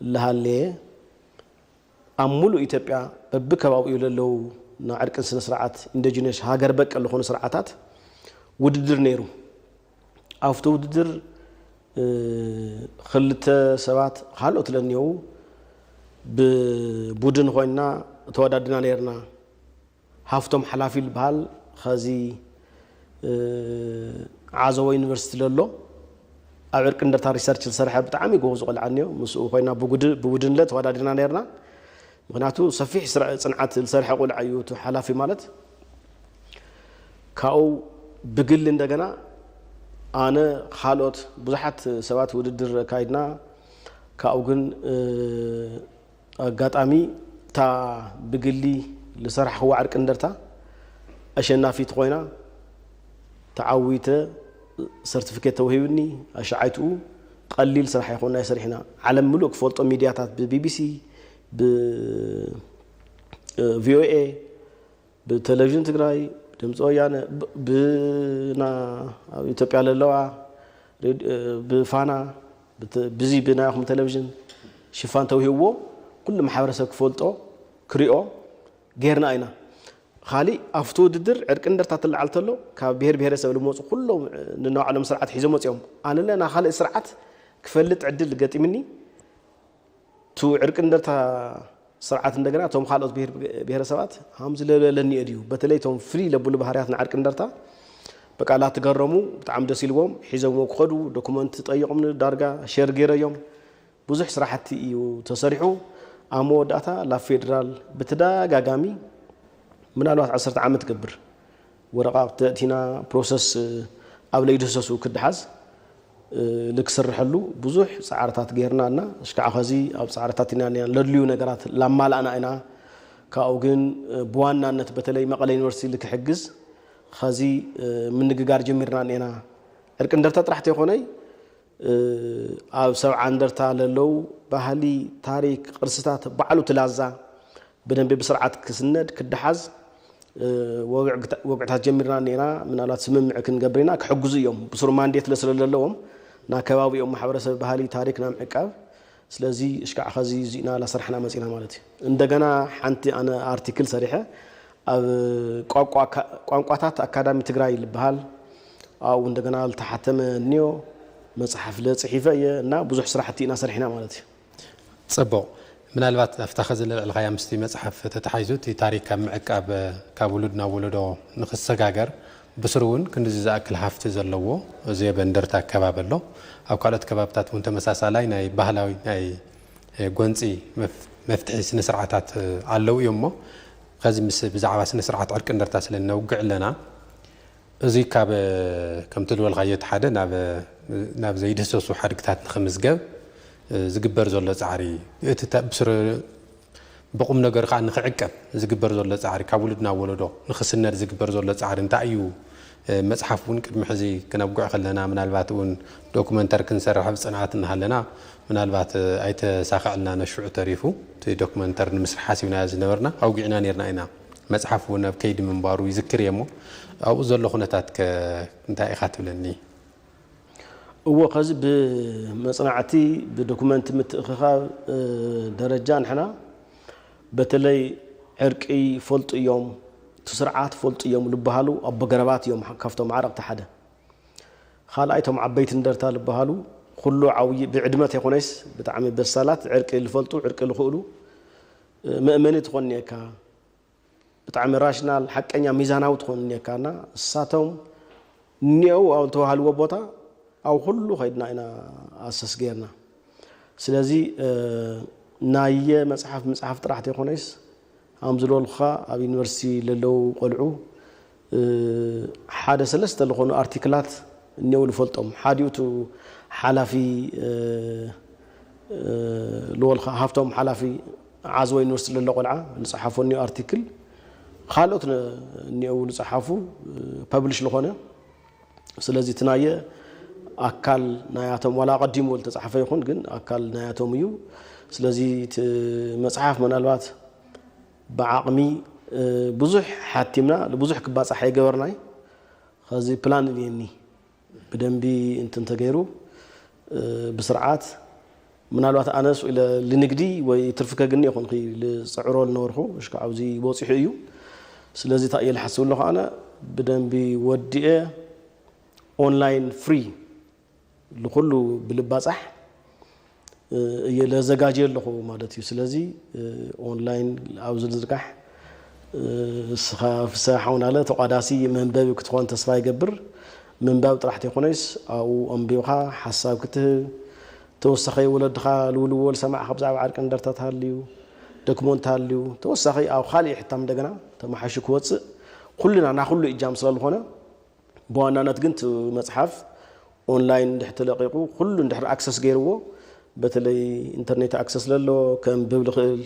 ልሃለየ ኣብ ሙሉእ ኢትዮጵያ በብከባቢኡ ለለዉ ናይ ዕርቅን ስነ ስርዓት ኢንዲጂነስ ሃገር በቀል ዝኾኑ ስርዓታት ውድድር ነይሩ። ኣብቲ ውድድር ክልተ ሰባት ካልኦት ለኒየው ብቡድን ኮይንና ተወዳድና ነይርና። ሃፍቶም ሓላፊ ዝበሃል ኸዚ ዓዘቦ ዩኒቨርሲቲ ለሎ ኣብ ዕርቂ እንደርታ ሪሰርች ዝሰርሐ ብጣዕሚ ጎበዝ ቆልዓ እኒኦ። ምስኡ ኮይና ብውድንለ ተወዳዲርና ነርና። ምክንያቱ ሰፊሕ ጽንዓት ዝሰርሐ ቆልዓ እዩ እቲ ሓላፊ ማለት። ካብኡ ብግሊ እንደገና ኣነ ካልኦት ብዙሓት ሰባት ውድድር ኣካይድና። ካብኡ ግን ኣጋጣሚ እታ ብግሊ ዝሰራሕክዋ ዕርቂ እንደርታ ኣሸናፊት ኮይና ተዓዊተ ሰርቲፊኬት ተውሂብኒ። ኣሸዓይትኡ ቀሊል ስራሕ ይኮና ይሰሪሕና ዓለም ምሉእ ክፈልጦ ሚድያታት ብቢቢሲ ብቪኦኤ ብቴሌቪዥን ትግራይ ብድምፂ ወያነ ብና ኣብ ኢትዮጵያ ለለዋ ብፋና ብዚ ብናይኹም ቴሌቪዥን ሽፋን ተውሂብዎ ኩሉ ማሕበረሰብ ክፈልጦ ክሪኦ ጌርና ኢና። ካሊእ ኣብቲ ውድድር ዕርቂ እንደርታ ትለዓል ተሎ ካብ ብሄር ብሄረሰብ ዝመፁ ኩሎም ንናባዕሎም ስርዓት ሒዞም መፅኦም ኣነለ ና ካልእ ስርዓት ክፈልጥ ዕድል ገጢምኒ። ቱ ዕርቂ እንደርታ ስርዓት እንደገና እቶም ካልኦት ብሄር ብሄረሰባት ሃምዚ ለለኒ እድዩ በተለይ እቶም ፍልይ ለብሉ ባህርያት ንዓርቂ እንደርታ በቃ ላትገረሙ ብጣዕሚ ደስ ኢልዎም ሒዞምዎ ክኸዱ ዶኩመንት ጠይቆምኒ ዳርጋ ሸር ገይረዮም። ብዙሕ ስራሕቲ እዩ ተሰሪሑ። ኣብ መወዳእታ ላብ ፌዴራል ብተደጋጋሚ ምናልባት ዓሰርተ ዓመት ትገብር ወረቓቕቲ ኣእቲና ፕሮሰስ ኣብ ለይድህሰሱ ክድሓዝ ልክስርሐሉ ብዙሕ ፃዕርታት ገይርና እና እሽካዕ ኸዚ ኣብ ፃዕርታት ኢና ለድልዩ ነገራት ላማላእና ኢና። ካብኡ ግን ብዋናነት በተለይ መቐለ ዩኒቨርሲቲ ልክሕግዝ ኸዚ ምንግጋር ጀሚርና እኒና። ዕርቂ እንደርታ ጥራሕ ተይኮነይ ኣብ ሰብዓ እንደርታ ለለው ባህሊ ታሪክ ቅርስታት ባዕሉ ትላዛ ብደንቢ ብስርዓት ክስነድ ክደሓዝ ወግዕታት ጀሚርና እኒና ምናልባት ስምምዕ ክንገብር ኢና ክሕግዙ እዮም ብሱር ማንዴት ለስለ ለለዎም ና ከባቢኦም ማሕበረሰብ ባህሊ ታሪክ ና ምዕቃብ ስለዚ እሽካዕ ኸዚ እዚእና ላሰራሕና መፂና ማለት እዩ። እንደገና ሓንቲ ኣነ ኣርቲክል ሰሪሐ ኣብ ቋንቋታት ኣካዳሚ ትግራይ ዝበሃል ኣብኡ እንደገና ዝተሓተመ እኒኦ መፅሓፍ ለፅሒፈ እየ እና ብዙሕ ስራሕቲ ኢና ሰሪሕና ማለት እዩ። ፅቡቕ። ምናልባት ኣብታ ኸዚ ለልዕልኻያ ምስቲ መፅሓፍ ተተሓይዙ እቲ ታሪክ ካብ ምዕቃብ ካብ ውሉድ ናብ ወለዶ ንኽሰጋገር ብስሩ እውን ክንድዚ ዝኣክል ሃፍቲ ዘለዎ እዚ ኣብ እንደርታ ኣከባቢ ኣሎ። ኣብ ካልኦት ከባብታት እውን ተመሳሳላይ ናይ ባህላዊ ናይ ጎንፂ መፍትሒ ስነ ስርዓታት ኣለዉ እዮም እሞ ኸዚ ምስ ብዛዕባ ስነ ስርዓት ዕርቂ እንደርታ ስለ ነውግዕ ኣለና። እዚ ካብ ከምቲ ዝበልካዮ እቲ ሓደ ናብ ናብ ዘይድህሰሱ ሓድግታት ንኽምዝገብ ዝግበር ዘሎ ፃዕሪ፣ እቲ ብቁም ነገር ከዓ ንኽዕቀብ ዝግበር ዘሎ ፃዕሪ፣ ካብ ውሉድ ናብ ወለዶ ንኽስነድ ዝግበር ዘሎ ፃዕሪ እንታይ እዩ? መፅሓፍ እውን ቅድሚ ሕዚ ክነብጉዕ ከለና፣ ምናልባት እውን ዶክመንተር ክንሰርሕ ብፅንዓት እናሃለና፣ ምናልባት ኣይተሳኸዕልና ነሽዑ ተሪፉ፣ እቲ ዶክመንተር ንምስራሕ ሓሲብናዮ ዝነበርና ኣውጊዕና ነርና ኢና። መፅሓፍ እውን ኣብ ከይዲ ምንባሩ ይዝክር እየ እሞ፣ ኣብኡ ዘሎ ኩነታት ከ እንታይ ኢኻ ትብለኒ? እዎ፣ ከዚ ብመፅናዕቲ ብዶኩመንት ምትእኽኻብ ደረጃ ንሕና በተለይ ዕርቂ ይፈልጡ እዮም፣ እቲ ስርዓት ይፈልጡ እዮም ልበሃሉ ኣቦ ገረባት እዮም ካብቶም ዓረቕቲ ሓደ። ካልኣይ እቶም ዓበይቲ እንደርታ ልበሃሉ ኩሉ ዓብዪ ብዕድመ ተይኮነይስ ብጣዕሚ በሳላት ዕርቂ ልፈልጡ ዕርቂ ልኽእሉ መእመኒ ትኾን እኒአካ። ብጣዕሚ ራሽናል ሓቀኛ ሚዛናዊ ትኾን እኒአካና እሳቶም እኒአው ኣብ ተባሃልዎ ቦታ ኣብ ኩሉ ከይድና ኢና ኣሰስ ገይርና። ስለዚ ናየ መፅሓፍ ምፅሓፍ ጥራሕ ተይኮነይስ ኣም ዝበልኩኻ ኣብ ዩኒቨርሲቲ ለለው ቆልዑ ሓደ ሰለስተ ዝኾኑ ኣርቲክላት እኒአው ልፈልጦም ሓዲኡ እቲ ሓላፊ ልወልካ ሃፍቶም ሓላፊ ዓዝወ ዩኒቨርሲቲ ለሎ ቆልዓ ልፀሓፎ እኒኦ ኣርቲክል ካልኦት እኒአው ልፀሓፉ ፐብሊሽ ዝኾነ ስለዚ እቲ ናየ ኣካል ናያቶም ዋላ ኣቐዲሙ ዝተፃሕፈ ይኹን ግን ኣካል ናያቶም እዩ። ስለዚ እቲ መፅሓፍ ምናልባት ብዓቕሚ ብዙሕ ሓቲምና ብዙሕ ክባፃሕ ኣይገበርናይ። ከዚ ፕላን እኒአኒ ብደንቢ እንትን ተገይሩ ብስርዓት ምናልባት ኣነ ስኢለ ልንግዲ ወይ ትርፊ ከግኒ ይኹን ልፅዕሮ ልነበርኩ እሽካ ኣብዚ በፂሑ እዩ። ስለዚ እንታይ እየ ልሓስብ ኣለኹ ኣነ ብደንቢ ወዲኤ ኦንላይን ፍሪ ልኩሉ ብልባፃሕ እየ ለዘጋጀ ኣለኹ ማለት እዩ። ስለዚ ኦንላይን ኣብ ዝዝርጋሕ እስኻ ፍስሃ ሓውናለ ተቋዳሲ መንበቢ ክትኾን ተስፋ ይገብር። ምንባብ ጥራሕ ተይኮነይስ ኣብኡ ኣንቢብኻ ሓሳብ ክትህብ ተወሳኺ ወለድኻ ልውልዎ ልሰማዕኻ ብዛዕባ ዓርቂ እንደርታ ተሃልዩ ደክሞ እንተሃልዩ ተወሳኺ ኣብ ካሊእ ሕታም እንደገና ተመሓሹ ክወፅእ ኩልና ናኩሉ እጃም ስለልኾነ ብዋናነት ግን እቲ መፅሓፍ ኦንላይን እንድሕር ተለቂቁ ኩሉ እንድሕር ኣክሰስ ገይርዎ በተለይ ኢንተርኔት ኣክሰስ ለሎ ከንብብ ልኽእል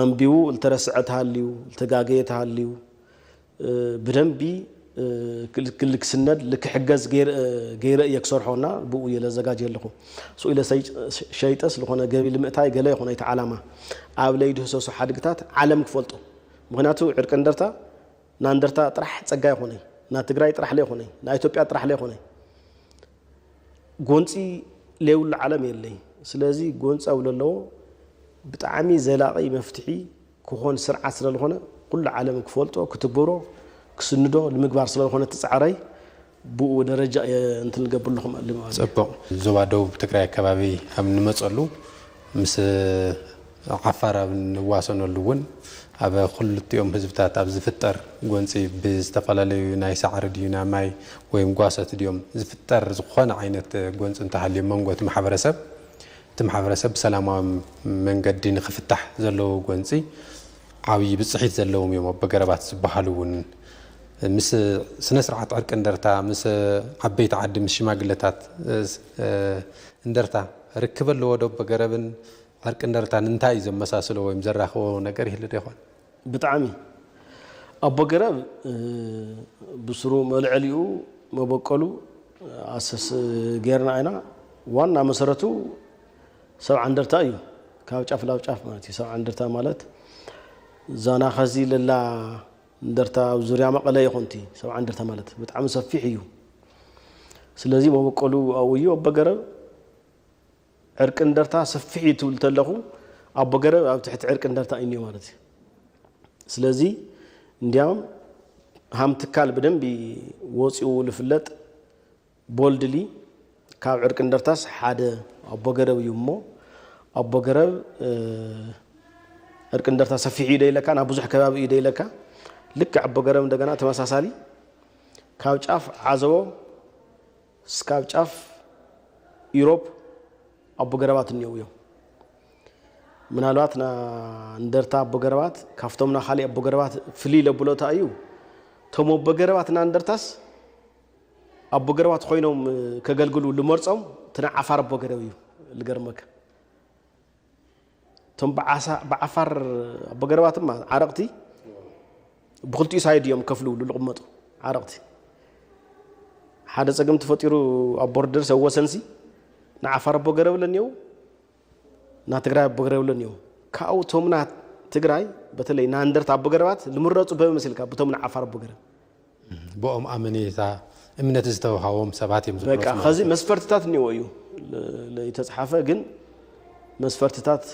ኣንቢቡ ልተረስዐ ተሃልዩ ልተጋገየ ተሃልዩ ብደንቢ ክልክስነድ ልክሕገዝ ገይረ እየ ክሰርሖ እና ብኡ እየ ለዘጋጀ ኣለኹ። ስኢለ ሸይጠስ ዝኾነ ገቢ ልምእታይ ገለ ይኾነ እቲ ዓላማ ኣብ ለይድህሰሱ ሓድግታት ዓለም ክፈልጦ ምክንያቱ ዕርቂ እንደርታ ናንደርታ ጥራሕ ፀጋ ይኾነይ ናትግራይ ጥራሕ ለይኾነይ ናኢትዮጵያ ጥራሕ ለይኾነይ ጎንፂ ለይብሉ ዓለም የለይ። ስለዚ ጎንፂ ኣብ ለለዎ ብጣዕሚ ዘላቒ መፍትሒ ክኾን ስርዓት ስለልኾነ ኩሉ ዓለም ክፈልጦ ክትግብሮ ክስንዶ ንምግባር ስለልኾነ ትፃዕረይ ብኡ ደረጃ እየ እንትን ልገብር ኣለኹ ማለት እዩ። ፅቡቕ። ዞባ ደቡብ ትግራይ ኣከባቢ ኣብ ንመፀሉ ምስ ዓፋር ኣብ ንዋሰነሉ እውን ኣብ ክልቲኦም ህዝብታት ኣብ ዝፍጠር ጎንፂ ብዝተፈላለዩ ናይ ሳዕሪ ድዩ ናይ ማይ ወይም ጓሶት ድዮም ዝፍጠር ዝኾነ ዓይነት ጎንፂ እንተሃልዩ መንጎ እቲ ማሕበረሰብ እቲ ማሕበረሰብ ብሰላማዊ መንገዲ ንክፍታሕ ዘለዎ ጎንፂ ዓብዪ ብፅሒት ዘለዎም እዮም ኣቦ ገረባት ዝበሃሉ እውን ምስ ስነ ስርዓት ዕርቂ እንደርታ ምስ ዓበይቲ ዓዲ ምስ ሽማግለታት እንደርታ ርክብ ኣለዎ ዶ ኣቦ ገረብን ዕርቂ እንደርታን እንታይ እዩ ዘመሳስሎ ወይም ዘራኽቦ ነገር ይህሉ ዶ ይኾን? ብጣዕሚ ኣቦ ገረብ ብስሩ መልዐሊኡ መበቀሉ ኣሰስ ጌርና ኢና ዋና መሰረቱ ሰብዓ እንደርታ እዩ ካብ ጫፍ ናብ ጫፍ ማለት እዩ ሰብዓ እንደርታ ማለት ዛና ኸዚ ለላ እንደርታ ኣብ ዙርያ መቐለ ይኾንቲ ሰብዓ እንደርታ ማለት ብጣዕሚ ሰፊሕ እዩ ስለዚ መበቀሉ ኣብኡ እዩ ኣቦ ገረብ ዕርቂ እንደርታ ሰፊሕ እዩ ትብል ተለኹ ኣቦ ገረብ ኣብ ትሕቲ ዕርቂ እንደርታ እዩ ማለት እዩ ስለዚ እንዲያም ሃም ትካል ብደንቢ ወፂኡ ልፍለጥ boldly ካብ ዕርቂ እንደርታስ ሓደ ኣቦ ገረብ እዩ እሞ ኣቦ ገረብ ዕርቂ እንደርታ ሰፊሕ እዩ ደይለካ ናብ ብዙሕ ከባቢ እዩ ደይለካ ልክዕ ኣቦ ገረብ እንደገና ተመሳሳሊ ካብ ጫፍ ዓዘቦ እስካብ ጫፍ ኢሮፕ ኣቦ ገረባት እኒአው እዮም። ምናልባት ና እንደርታ ኣቦ ገረባት ካብቶም ና ካሊእ ኣቦ ገረባት ፍልይ ለብሎ እታ እዩ። እቶም ኣቦ ገረባት ና እንደርታስ ኣቦ ገረባት ኮይኖም ከገልግሉ ልመርጾም ትነ ዓፋር ኣቦ ገረብ እዩ። ልገርመካ እቶም ብዓሳ- ብዓፋር ኣቦ ገረባትማ ዓረቕቲ ብክልቲኡ ሳይድ እዮም ከፍልውሉ ልቕመጡ ዓረቕቲ ሓደ ጸገም ተፈጢሩ ኣብ ቦርደር ሰወሰንሲ ንዓፋር ኣቦ ገረብ ለኒው ና ትግራይ ኣቦ ገረብ ለኒው ካብኡ ቶምና ትግራይ በተለይ ናንደርት ኣቦ ገረባት ልምረጹ በመሲልካ ብቶም ንዓፋር ኣቦ ገረብ ብኦም ኣመኔታ እምነት ዝተውሃቦም ሰባት እዮም በቃ ዝብሎ ከዚ መስፈርትታት እኒዎ እዩ ለ- ለይተፅሓፈ ግን መስፈርትታት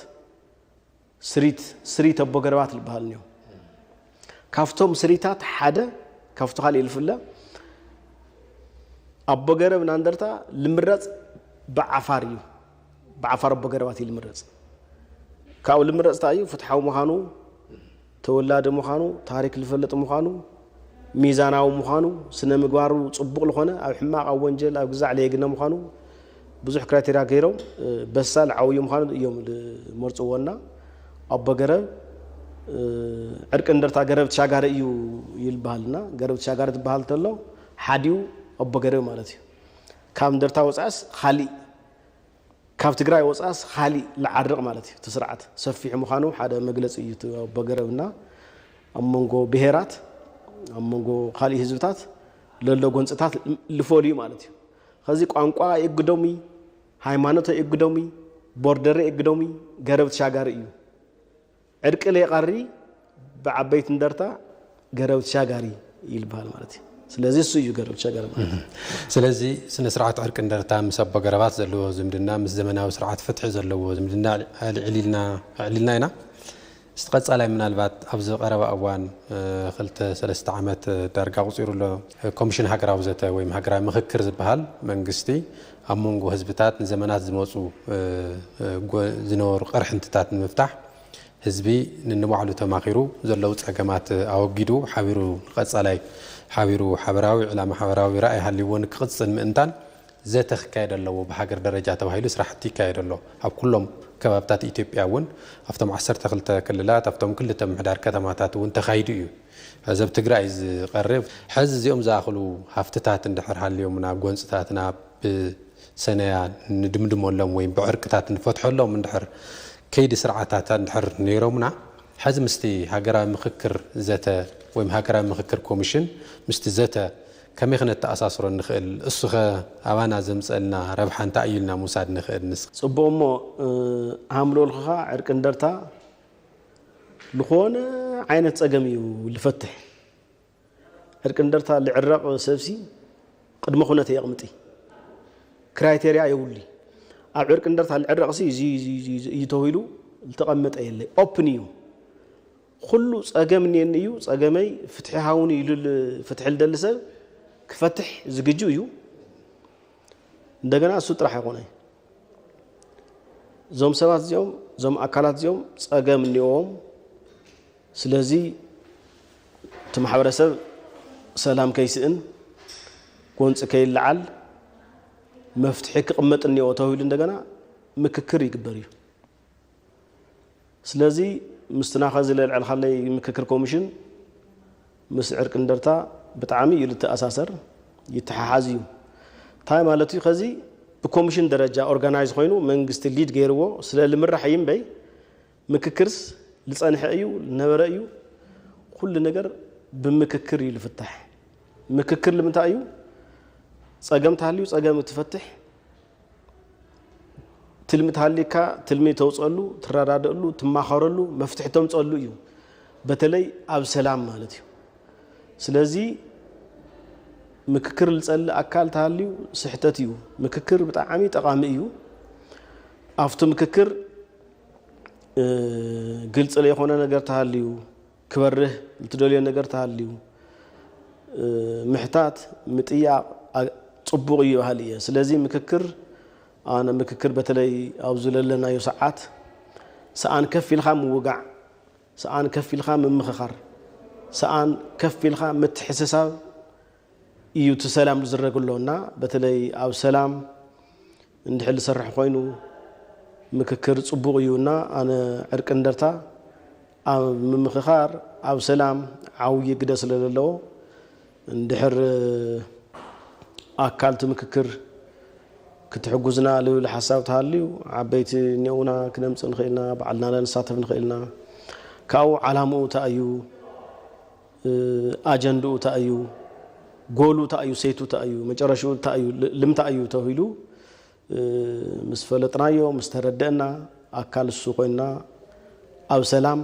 ስሪት ስሪት ኣቦ ገረባት ዝበሃል እኒዎ ካብቶም ስሪታት ሓደ ካብቲ ካልእ ልፍለ ኣቦ ገረብ ናንደርታ ልምረፅ ብዓፋር እዩ ብዓፋር ኣቦ ገረባት እዩ ልምረፅ ካብኡ ልምረፅ እንታይ እዩ ፍትሓዊ ምዃኑ ተወላዲ ምዃኑ ታሪክ ልፈልጥ ምዃኑ ሚዛናዊ ምዃኑ ስነ ምግባሩ ፅቡቕ ዝኾነ ኣብ ሕማቕ ኣብ ወንጀል ኣብ ግዛዕ ለየግነ ምዃኑ ብዙሕ ክራይቴርያ ገይሮም በሳል ዓብዩ ምዃኑ እዮም ዝመርፅዎ እና ኣቦ ገረብ ዕርቂ እንደርታ ገረብ ተሻጋሪ እዩ ይልበሃል እና ገረብ ተሻጋሪ ትበሃል ተሎ ሓዲኡ ኣቦ ገረብ ማለት እዩ ካብ እንደርታ ወፃእስ ካሊእ ካብ ትግራይ ወፃእስ ካሊእ ልዓርቕ ማለት እዩ እቲ ስርዓት ሰፊሕ ምዃኑ ሓደ መግለፂ እዩ እቲ ኣቦ ገረብ እና ኣብ መንጎ ብሄራት ኣብ መንጎ ካሊእ ህዝብታት ለሎ ጎንፅታት ልፈልዩ ማለት እዩ ከዚ ቋንቋ የግዶም እዩ ሃይማኖት የግዶም እዩ ቦርደር የግዶም እዩ ገረብ ተሻጋሪ እዩ ዕርቂ ለይቐሪ ብዓበይቲ እንደርታ ገረብ ተሻጋሪ ይልበሃል ማለት እዩ ስለዚ እሱ እዩ ገረብ ተሻጋሪ ማለት እዩ ስለዚ ስነ ስርዓት ዕርቂ እንደርታ ምስ ኣቦ ገረባት ዘለዎ ዝምድና ምስ ዘመናዊ ስርዓት ፍትሒ ዘለዎ ዝምድና ኣልዒልና ኣዕሊልና ኢና እስቲ ቀፃላይ ምናልባት ኣብዚ ቀረባ እዋን ክልተ ሰለስተ ዓመት ዳርጋ ቁፂሩ ኣሎ ኮሚሽን ሃገራዊ ዘተ ወይ ሃገራዊ ምክክር ዝበሃል መንግስቲ ኣብ መንጎ ህዝብታት ንዘመናት ዝመፁ ዝነበሩ ቅርሕንትታት ንምፍታሕ ህዝቢ ንንባዕሉ ተማኺሩ ዘለዉ ፀገማት ኣወጊዱ ሓቢሩ ንቐፃላይ ሓቢሩ ሓበራዊ ዕላማ ሓበራዊ ራእይ ሃልይዎ ንክቕፅል ምእንታን ዘተ ክካየድ ኣለዎ ብሃገር ደረጃ ተባሂሉ ስራሕቲ ይካየድ ኣሎ ኣብ ኩሎም ከባብታት ኢትዮጵያ እውን ኣብቶም ዓሰርተ ክልተ ክልላት ኣብቶም ክልተ ምሕዳር ከተማታት እውን ተኻይዱ እዩ ሕዚ ኣብ ትግራይ ዝቐርብ ሕዚ እዚኦም ዝኣኽሉ ሃፍትታት እንድሕር ሃልዮምና ጎንፅታትና ብሰነያ ንድምድመሎም ወይ ብዕርቅታት ንፈትሐሎም እንድሕር ከይዲ ስርዓታት እንድሕር ነይሮምና ሕዚ ምስቲ ሃገራዊ ምክክር ዘተ ወይ ሃገራዊ ምክክር ኮሚሽን ምስቲ ዘተ ከመይ ክነተኣሳስሮ ንኽእል እሱኸ ኣባና ዘምፀልና ረብሓ እንታይ እዩ ኢልና ምውሳድ ንኽእል ንስ ፅቡቕ እሞ ሃምሎልኽኻ ዕርቂ እንደርታ ዝኾነ ዓይነት ፀገም እዩ ልፈትሕ ዕርቂ እንደርታ ልዕረቕ ሰብሲ ቅድመ ኩነት የቕምጢ ክራይቴርያ የብሉ ኣብ ዕርቂ እንደርታ ልዕረቕሲ እዩ ተባሂሉ ዝተቐመጠ የለ ኦፕን እዩ ኩሉ ፀገም እኒአኒ እዩ ፀገመይ ፍትሒ ሃውኒ ኢሉ ፍትሒ ልደሊ ሰብ ክፈትሕ ዝግጁ እዩ እንደገና እሱ ጥራሕ ኣይኮነ እዞም ሰባት እዚኦም እዞም ኣካላት እዚኦም ፀገም እኒኦዎም ስለዚ እቲ ማሕበረሰብ ሰላም ከይስእን ጎንፂ ከይለዓል መፍትሒ ክቕመጥ እኒኦ ተባሂሉ እንደገና ምክክር ይግበር እዩ ስለዚ ምስትና ከዚ ለልዕልካለይ ምክክር ኮሚሽን ምስ ዕርቂ እንደርታ ብጣዕሚ እዩ ልተኣሳሰር ይተሓሓዝ እዩ እንታይ ማለት እዩ ከዚ ብኮሚሽን ደረጃ ኦርጋናይዝ ኮይኑ መንግስቲ ሊድ ገይርዎ ስለ ልምራሕ እዩ እምበይ ምክክርስ ልፀንሐ እዩ ልነበረ እዩ ኩሉ ነገር ብምክክር እዩ ልፍታሕ ምክክር ልምንታይ እዩ ፀገም ተሃልዩ ፀገም ትፈትሕ ትልሚ ተሃልካ ትልሚ ተውፀሉ ትረዳደእሉ ትማኸረሉ መፍትሒ ተምፀሉ እዩ በተለይ ኣብ ሰላም ማለት እዩ ስለዚ ምክክር ልፀሊ ኣካል ተሃልዩ ስሕተት እዩ ምክክር ብጣዕሚ ጠቃሚ እዩ ኣብቲ ምክክር ግልፂ ለይኮነ ነገር ተሃልዩ ክበርህ ልትደልዮ ነገር ተሃልዩ ምሕታት ምጥያቕ ፅቡቕ እዩ ይበሃል እየ ስለዚ ምክክር ኣነ ምክክር በተለይ ኣብዚ ለለናዮ ሰዓት ሰኣን ከፍ ኢልካ ምውጋዕ ሰኣን ከፍ ኢልካ ምምኽኻር ሰኣን ከፍ ኢልካ ምትሕስሳብ እዩ እቲ ሰላም ዝረግ ኣሎ እና በተለይ ኣብ ሰላም እንድሕር ዝሰርሕ ኮይኑ ምክክር ፅቡቕ እዩ እና ኣነ ዕርቂ እንደርታ ኣብ ምምኽኻር ኣብ ሰላም ዓብዪ ግደ ስለ ዘለዎ እንድሕር ኣካል እቲ ምክክር ክትሕጉዝና ልብል ሓሳብ ተሃልዩ፣ ዓበይቲ እኒኦና ክነምፅእ ንኽእልና፣ ባዕልና ንሳተፍ ንኽእልና። ካብኡ ዓላምኡ እንታይ እዩ፣ ኣጀንድኡ እንታይ እዩ፣ ጎሉ እንታይ እዩ፣ ሴቱ እንታይ እዩ፣ መጨረሽኡ እንታይ እዩ፣ ልምታ እዩ ተባሂሉ ምስ ፈለጥናዮ፣ ምስ ተረደእና፣ ኣካል እሱ ኮይንና ኣብ ሰላም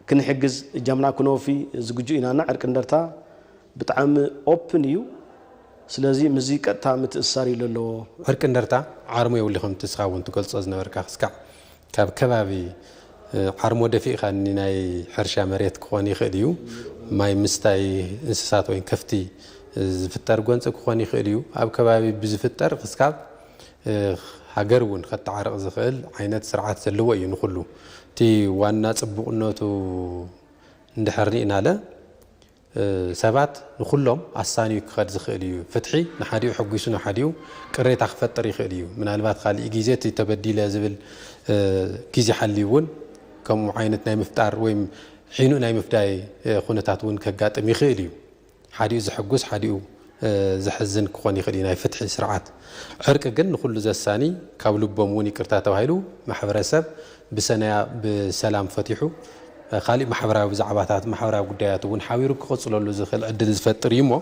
ክንሕግዝ እጃምና ክነወፊ ዝግጁ ኢና። እና ዕርቂ እንደርታ ብጣዕሚ ኦፕን እዩ። ስለዚ ምስዚ ቀጥታ ምትእስሳር እዩ ዘለዎ። ዕርቂ እንደርታ ዓርሞ የብሉ፣ ከምቲ እስኻ እውን ትገልጾ ዝነበርካ ክስካዕ ካብ ከባቢ ዓርሞ ደፊእካ ናይ ሕርሻ መሬት ክኾን ይኽእል እዩ። ማይ ምስታይ እንስሳት ወይ ከፍቲ ዝፍጠር ጎንፂ ክኾን ይኽእል እዩ። ኣብ ከባቢ ብዝፍጠር ክስካብ ሃገር እውን ከተዓርቕ ዝኽእል ዓይነት ስርዓት ዘለዎ እዩ። ንኹሉ እቲ ዋና ፅቡቕነቱ እንድሕር ርኢናለ ሰባት ንኹሎም ኣሳንዩ ክኸድ ዝኽእል እዩ። ፍትሒ ንሓዲኡ ሕጒሱ ንሓዲኡ ቅሬታ ክፈጥር ይኽእል እዩ። ምናልባት ካሊእ ግዜ እቲ ተበዲለ ዝብል ግዜ ሓልዩ እውን ከምኡ ዓይነት ናይ ምፍጣር ወይም ሒኑ ናይ ምፍዳይ ኩነታት እውን ከጋጥም ይኽእል እዩ። ሓዲኡ ዘሐጉስ ሓዲኡ ዘሕዝን ክኾን ይኽእል እዩ ናይ ፍትሒ ስርዓት። ዕርቂ ግን ንኹሉ ዘሳኒ፣ ካብ ልቦም እውን ይቅርታ ተባሂሉ ማሕበረሰብ ብሰናያ ብሰላም ፈቲሑ ካሊእ ማሕበራዊ ብዛዕባታት ማሕበራዊ ጉዳያት እውን ሓቢሩ ክቕፅለሉ ዝኽእል ዕድል ዝፈጥር እዩ። እሞ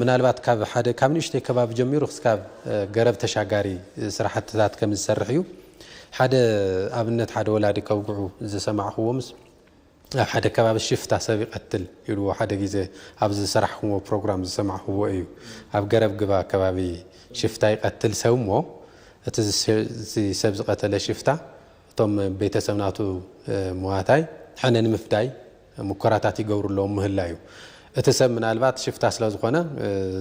ምናልባት ካብ ሓደ ካብ ንእሽተይ ከባቢ ጀሚሩ ክስካብ ገረብ ተሻጋሪ ስራሕትታት ከም ዝሰርሕ እዩ። ሓደ ኣብነት ሓደ ወላዲ ከውግዑ ዝሰማዕክዎ ምስ ኣብ ሓደ ከባቢ ሽፍታ ሰብ ይቐትል ኢልዎ ሓደ ግዜ ኣብ ዝሰራሕክዎ ፕሮግራም ዝሰማዕክዎ እዩ። ኣብ ገረብ ግባ ከባቢ ሽፍታ ይቐትል ሰብ እሞ እቲ ሰብ ዝቐተለ ሽፍታ እቶም ቤተሰብ ናቱ መዋታይ ሕነ ንምፍዳይ ሙከራታት ይገብሩ ኣለዎም ምህላ እዩ። እቲ ሰብ ምናልባት ሽፍታ ስለ ዝኾነ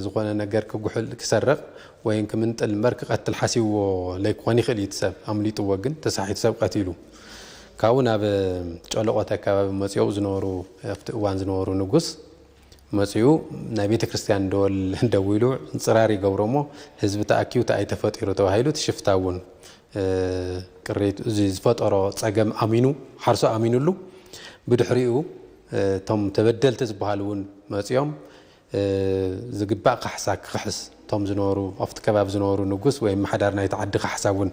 ዝኾነ ነገር ክጉሕል ክሰርቕ ወይ ክምንጥል እምበር ክቐትል ሓሲብዎ ለይክኾን ይኽእል እዩ። እቲ ሰብ ኣምሊጥዎ ግን ተሳሒቱ ሰብ ቀቲሉ። ካብኡ ናብ ጨለቆት ኣከባቢ መፅኡ ዝነበሩ ኣብቲ እዋን ዝነበሩ ንጉስ መፅኡ ናይ ቤተ ክርስቲያን ደወል ደዊሉ ፅራር ይገብሮ እሞ ህዝቢ ተኣኪቡ ተኣይ ተፈጢሩ ተባሂሉ እቲ ሽፍታ እውን ቅሬቱ እዚ ዝፈጠሮ ፀገም ኣሚኑ ሓርሶ ኣሚኑሉ ብድሕሪኡ እቶም ተበደልቲ ዝበሃሉ እውን መፅኦም ዝግባእ ካሕሳ ክኽሕስ እቶም ዝነበሩ ኣብቲ ከባቢ ዝነበሩ ንጉስ ወይ ምሓዳር ናይቲ ዓዲ ካሕሳ እውን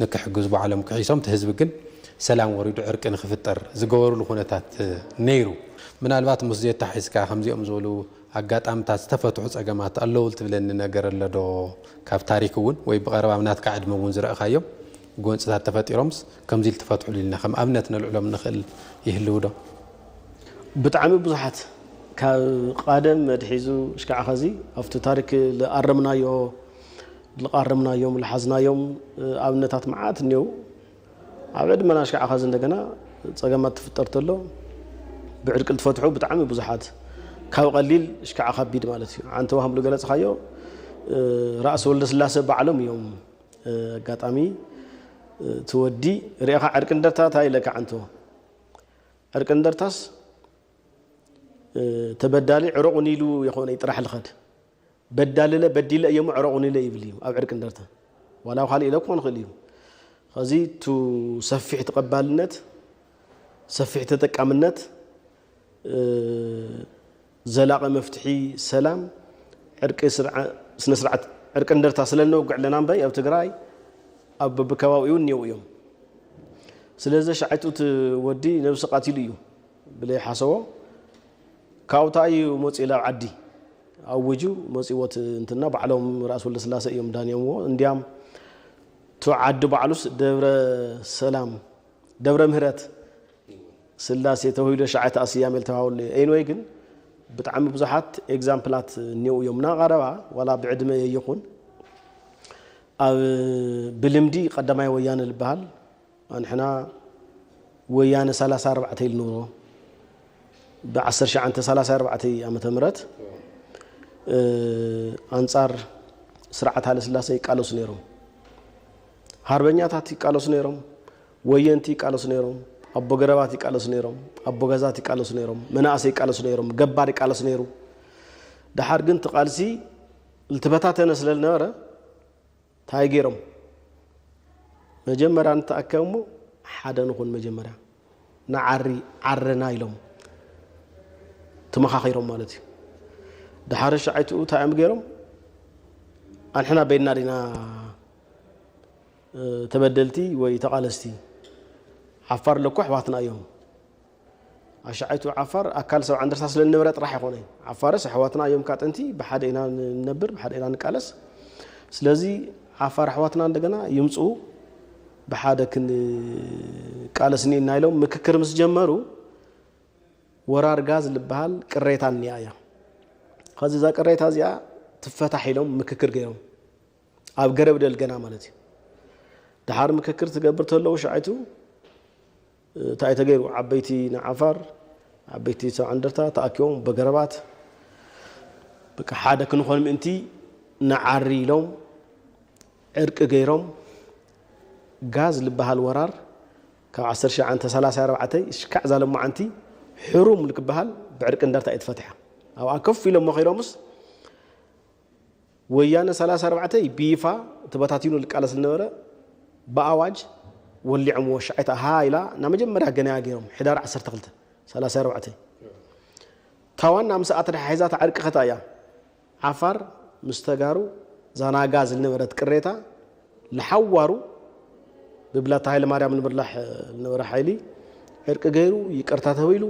ንክሕግዙ ባዕሎም ክሒሶም እቲ ህዝቢ ግን ሰላም ወሪዱ ዕርቂ ንክፍጠር ዝገበሩሉ ኩነታት ነይሩ። ምናልባት ምስ ዘየታሒዝካ ከምዚኦም ዝበሉ ኣጋጣምታት ዝተፈትሑ ጸገማት ኣለዉ ትብለኒ ነገር ኣሎ ዶ? ካብ ታሪክ እውን ወይ ብቐረባ ኣብ ናትካ ዕድመ እውን ዝረእኻዮም ጎንፅታት ተፈጢሮምስ ከምዚ ኢል ትፈትሑሉ ኢልና ከም ኣብነት ነልዕሎም ንኽእል ይህልው ዶ? ብጣዕሚ ብዙሓት ካብ ቃደም መድሒዙ እሽካዕ ኸዚ ኣብቲ ታሪክ ልኣረምናዮ ልቃረምናዮም ልሓዝናዮም ኣብነታት መዓት እኒው ኣብ ዕድመና እሽካዕ ኸዚ እንደገና ጸገማት ትፍጠር ተሎ ብዕርቂ ልትፈትሑ ብጣዕሚ ብዙሓት ካብ ቀሊል እሽካዕ ከቢድ ማለት እዩ። ዓንተ ዋህም ልገለጽኻዮ ራእሲ ወልደ ስላሴ ባዕሎም እዮም ኣጋጣሚ ትወዲ ርኢኻ ዕርቂ እንደርታ እንታይ ኢለካ ዓንቶ ዕርቂ እንደርታስ ተበዳሊ ዕረቑኒ ኢሉ የኾነ ጥራሕ ልኸድ በዳልለ በዲለ እየሞ ዕረቑኒለ ይብል እዩ ኣብ ዕርቂ እንደርታ ዋላ ካልእ ኢለ ክኾን ይኽእል እዩ። ኸዚ ቱ ሰፊሕ ተቐባልነት ሰፊሕ ተጠቃምነት ዘላቒ መፍትሒ ሰላም ዕርቂ ስነ ስርዓት ዕርቂ እንደርታ ስለ ነውግዕ ኣለና እምበይ ኣብ ትግራይ ኣብ በብከባቢኡ እኒው እዮም። ስለዚ ሸዓይቱ እቲ ወዲ ነብሲ ቃቲሉ እዩ ብለይ ሓሰቦ ካብኡ እንታይ እዩ መፂኡ ላብ ዓዲ ኣውጁ መፂዎ እንትና ባዕሎም ራእሲ ወልደስላሴ እዮም ዳንዮምዎ እንዲያም እቲ ዓዲ ባዕሉስ ደብረ ሰላም ደብረ ምህረት ስላሴ ተባሂሉ ሸዓይተ ኣስያሜ ልተባሃወሉ እዩ። ኤንወይ ግን ብጣዕሚ ብዙሓት ኤግዛምፕላት እኒው እዮም። ናቐረባ ዋላ ብዕድመ ይኹን ኣብ ብልምዲ ቀዳማይ ወያነ ልበሃል ኣንሕና ወያነ ሰላሳ ኣርባዕተ ኢሉ ኑሮ ብ ዓሰርተ ትሽዓተ ሰላሳ ኣርባዕተ ዓመተ ምህረት ኣንጻር ስርዓት ሃይለስላሴ ይቃለሱ ነይሮም። ሃርበኛታት ይቃለሱ ነይሮም። ወየንቲ ይቃለሱ ነይሮም። ኣቦ ገረባት ይቃለሱ ነይሮም። ኣቦ ገዛት ይቃለሱ ነይሮም። መናእሰይ ይቃለሱ ነይሮም። ገባር ይቃለሱ ነይሩ። ደሓር ግን እቲ ቃልሲ ልትበታተነ ስለ ዝነበረ እንታይ ገይሮም? መጀመርያ ንተኣከብ እሞ ሓደ ንኹን መጀመርያ ንዓሪ ዓረና ኢሎም ተመኻኺሮም ማለት እዩ። ደሓር ሸዓይትኡ እንታይ እዮም ገይሮም? ኣንሕና በይንና ዲና ተበደልቲ ወይ ተቓለስቲ? ዓፋር ለኮ ኣሕዋትና እዮም። ኣሻዓይቱ ዓፋር ኣካል ሰብዓ እንደርታ ስለ ዝነበረ ጥራሕ ኣይኮነ። ዓፋርስ ኣሕዋትና እዮም፣ ካብ ጥንቲ ብሓደ ኢና ንነብር፣ ብሓደ ኢና ንቃለስ። ስለዚ ዓፋር ኣሕዋትና እንደገና ይምፁ፣ ብሓደ ክንቃለስ እኒና ኢሎም ምክክር ምስ ጀመሩ፣ ወራር ጋዝ ዝበሃል ቅሬታ እኒኣ እያ። ከዚ እዛ ቅሬታ እዚኣ ትፈታሕ ኢሎም ምክክር ገይሮም፣ ኣብ ገረብ ደልገና ማለት እዩ። ድሓር ምክክር ትገብር ተለዉ ሻዓይቱ እንታይ ተገይሩ? ዓበይቲ ንዓፋር፣ ዓበይቲ ሰብዓ እንደርታ ተኣኪቦም በገረባት፣ በቃ ሓደ ክንኾን ምእንቲ ንዓሪ ኢሎም ዕርቂ ገይሮም፣ ጋዝ ዝበሃል ወራር ካብ ዓሰርተ ሸዓንተ ሰላሳ ኣርባዕተ ሽካዕ ዛለማዓንቲ ሕሩም ልክበሃል ብዕርቂ እንደርታ እዩ ተፈቲሓ። ኣብኣ ከፍ ኢሎም መኺሮምስ፣ ወያነ ሰላሳ ኣርባዕተ ብይፋ ተበታቲኑ ልቃለስ ዝነበረ ብኣዋጅ ወሊዖምዎ። ሻዓይታ ሃ ኢላ ናብ መጀመርያ ገናያ ገይሮም፣ ሕዳር ዓሰርተ ክልተ ሰላሳ ኣርባዕተ። ታዋና ምስኣ ተተሓሒዛ ተዓርቂ ከታ እያ። ዓፋር ምስ ተጋሩ ዛናጋ ዝነበረት ቅሬታ፣ ለሓዋሩ ብብላታ ሃይለማርያም ንብርላሕ ዝነበረ ሓይሊ ዕርቂ ገይሩ፣ ይቅርታ ተባሂሉ።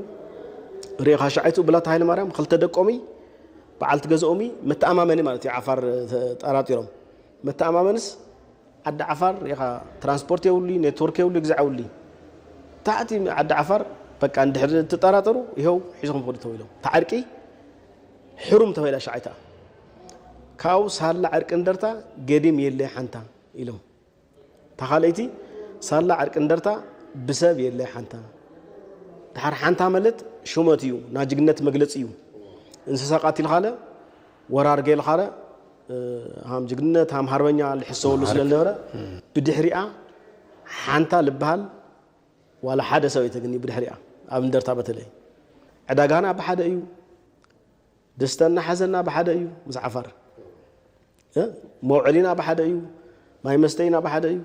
ርኢኻ ሻዓይቱ ብላታ ሃይለማርያም ክልተ ደቆሚ፣ በዓልቲ ገዝኦሚ፣ መተኣማመኒ ማለት እዩ። ዓፋር ተጠራጢሮም፣ መተኣማመንስ ዓዲ ዓፋር ርኢኻ፣ ትራንስፖርት የብሉይ፣ ኔትወርክ የብሉይ፣ ግዛዕ የብሉይ። ታሕቲ ዓዲ ዓፋር በቃ እንድሕር ትጠራጠሩ፣ ይኸው ሒዝኹም ክዱ ተባሂሎም። ተዓርቂ ሕሩም ተባሂላ ሻዓይታ። ካብኡ ሳላ ዕርቂ እንደርታ ገዲም የለ ሓንታ ኢሎም። እታ ካልኣይቲ ሳላ ዕርቂ እንደርታ ብሰብ የለ ሓንታ። ድሓር ሓንታ ማለት ሹመት እዩ፣ ናይ ጅግነት መግለጺ እዩ። እንስሳ ቃቲልካለ፣ ወራር ገይልካለ፣ እ፣ ሃም ጅግነት፣ ሃም ሃርበኛ ልሕሰወሉ ስለ ዝነበረ፣ ብድሕሪኣ ሓንታ ልበሃል ዋላ ሓደ ሰብ ኣይተግኒ ብድሕሪኣ፣ ኣብ እንደርታ በተለይ። ዕዳጋና ብሓደ እዩ፣ ደስተና ሓዘና ብሓደ እዩ ምስ ዓፋር። እ? መውዐሊና ብሓደ እዩ፣ ማይ መስተይና ብሓደ እዩ።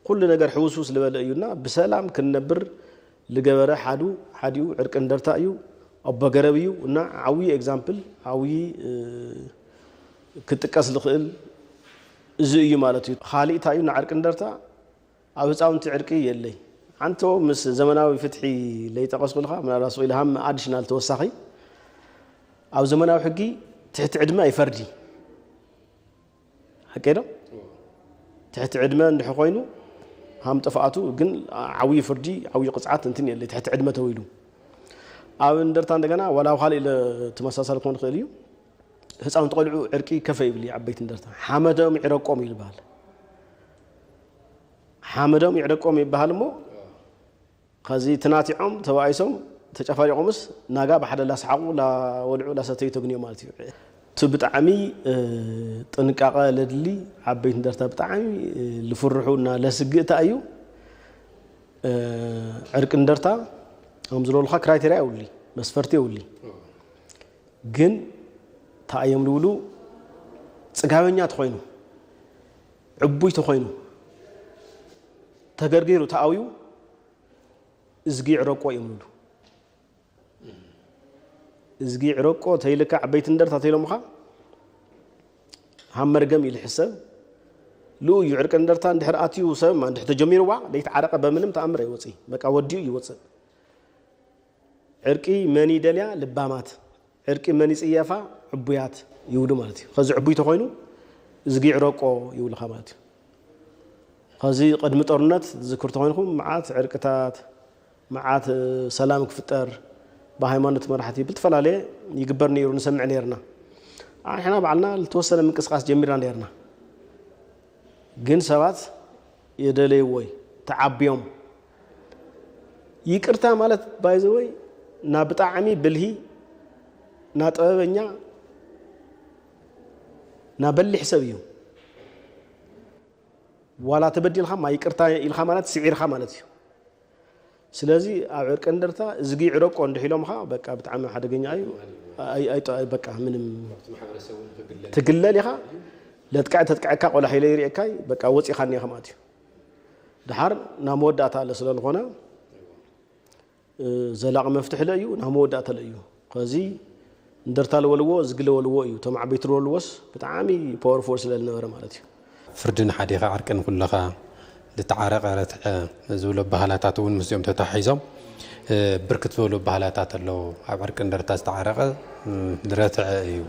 ኩሉ ነገር ሕውስውስ ዝበለ እዩ እና ብሰላም ክንነብር ልገበረ ሓዱ ሓዲኡ ዕርቂ እንደርታ እዩ፣ ኣቦ ገረብ እዩ እና ዓብዪ ኤግዛምፕል፣ ዓብዪ፣ እ፣ ክጥቀስ ልኽእል እዚ እዩ ማለት እዩ። ካሊእ እንታይ እዩ ንዓርቂ እንደርታ? ኣብ ህፃውንቲ ዕርቂ የለይ። ሓንቶ ምስ ዘመናዊ ፍትሒ ለይጠቐስኩልካ፣ ምናልባት ስቕ ኢለ ሃም ኣዲሽናል ተወሳኺ፣ ኣብ ዘመናዊ ሕጊ ትሕቲ ዕድመ ኣይፈርዲ። ሓቂ ዶ? ትሕቲ ዕድመ እንድሕ ኮይኑ፣ ሃም ጥፍኣቱ ግን ዓብዪ ፍርዲ፣ ዓብዪ ቅፅዓት እንትን የለይ፣ ትሕቲ ዕድመ ተባሂሉ። ኣብ እንደርታ እንደገና፣ ዋላ ኣብ ካልእ ኢለ ተመሳሳሊ ክኾን ይኽእል እዩ። ህፃውንቲ ቆልዑ ዕርቂ ከፈ ይብል እዩ፣ ዓበይቲ እንደርታ። ሓመዶም ይዕረቆም ይልበሃል። ሓመዶም ይዕረቆም ይበሃል እሞ፣ ከዚ ትናቲዖም፣ ተባኢሶም፣ ተጨፋሊቆምስ፣ ናጋ ብሓደ ላሰሓቁ፣ ላወልዑ፣ ላሰተዩ ተግንዮ ማለት እዩ። እቲ ብጣዕሚ፣ እ፣ ጥንቃቐ ለድሊ፣ ዓበይቲ እንደርታ ብጣዕሚ፣ እ፣ ልፍርሑ እና ለስግእታ እዩ። እ፣ ዕርቂ እንደርታ፣ ከም ዝለልካ ክራይቴርያ የብሉይ፣ መስፈርቲ የብሉይ። ግን እንታይ እዮም ልብሉ? ጽጋበኛ ተኾይኑ፣ ዕቡይ ተኾይኑ፣ ተገርጊሩ ተኣውዩ፣ እዝጊ ዕረቆ እዮም ልብሉ። እዝጊ ዕረቆ ተይልካ ዓበይቲ እንደርታ ተይሎምኻ፣ ሃም መርገም ኢሉ ሕሰብ። ልኡ እዩ ዕርቂ እንደርታ እንድሕር ኣትዩ ሰብ ማ እንድሕር ተጀሚርዋ፣ ለይተዓረቀ በምንም ተኣምር ኣይወፅእ። በቃ ወዲኡ ይወፅእ። ዕርቂ መን ይደልያ? ልባማት። ዕርቂ መን ይጽየፋ? ዕቡያት ይብሉ ማለት እዩ። ከዚ ዕቡይ ተኾይኑ እዝጊ ዕረቆ ይብሉኻ ማለት እዩ። ከዚ ቅድሚ ጦርነት ዝክር ተኾይንኩም መዓት ዕርቅታት፣ መዓት፣ እ፣ ሰላም ክፍጠር ብሃይማኖት መራሕቲ ብዝተፈላለየ ይግበር ነይሩ፣ ንሰምዕ ነይርና። ኣንሕና ባዕልና ዝተወሰነ ምንቅስቃስ ጀሚርና ነይርና። ግን ሰባት የደለይዎ እዩ፣ ተዓብዮም። ይቅርታ ማለት ባይዘወይ ና ብጣዕሚ ብልሂ፣ ና ጥበበኛ፣ ና በሊሕ ሰብ እዩ። ዋላ ተበዲልካ ማ ይቅርታ ኢልካ ማለት ስዒርካ ማለት እዩ። ስለዚ ኣብ ዕርቂ እንደርታ እዝጊ ዕረቆ እንድሕ ኢሎምኻ በቃ ብጣዕሚ ሓደገኛ እዩ። ኣይ-፣ ኣይ-፣ ኣይ-፣ በቃ ምንም ትግለል ኢኻ። ለጥቃዕ ተጥቃዕካ ቆላሕ ኢለ ይርእየካይ በቃ ወፂኻ እኒኻ ማለት እዩ። ድሓር ናብ መወዳእታ ኣለ ስለ ዝኾነ፣ እ፣ ዘላቂ መፍትሒ ለ እዩ፣ ናብ መወዳእታ ለ እዩ። ከዚ እንደርታ ዝበልዎ ዝግለ ዝበልዎ እዩ። እቶም ዓበይቲ ዝበልዎስ ብጣዕሚ ፓወርፉል ስለ ዝነበረ ማለት እዩ። ፍርድን ሓዲኻ ዕርቅን ኩለኻ ዝተዓረቐ ረትዐ ዝብሎ ባህላታት እውን ምስዚኦም ተታሒዞም ብርክት ዝበሉ ባህላታት ኣለዉ። ኣብ ዕርቂ እንደርታ ዝተዓረቐ ዝረትዐ እዩ።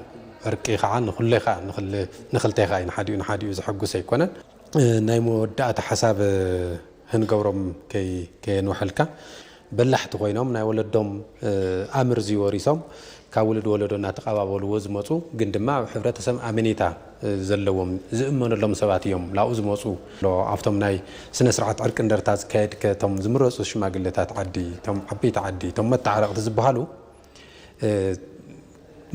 ዕርቂ ከዓ ንኩሌ ከዓ ንክልቴ ከዓ እዩ፣ ንሓዲኡ ንሓዲኡ ዘሐጉስ ኣይኮነን። ናይ መወዳእታ ሓሳብ ህንገብሮም ከየንውሐልካ፣ በላሕቲ ኮይኖም ናይ ወለዶም ኣምር ዝወሪሶም ካብ ውሉድ ወለዶ እናተቐባበልዎ ዝመፁ፣ ግን ድማ ኣብ ሕብረተሰብ ኣመኔታ ዘለዎም ዝእመነሎም ሰባት እዮም ላብኡ ዝመፁ። ኣብቶም ናይ ስነ ስርዓት ዕርቂ እንደርታ ዝካየድ ከቶም ዝምረፁ ሽማግሌታት ዓዲ፣ እቶም ዓበይቲ ዓዲ፣ እቶም መተዓረቕቲ ዝበሃሉ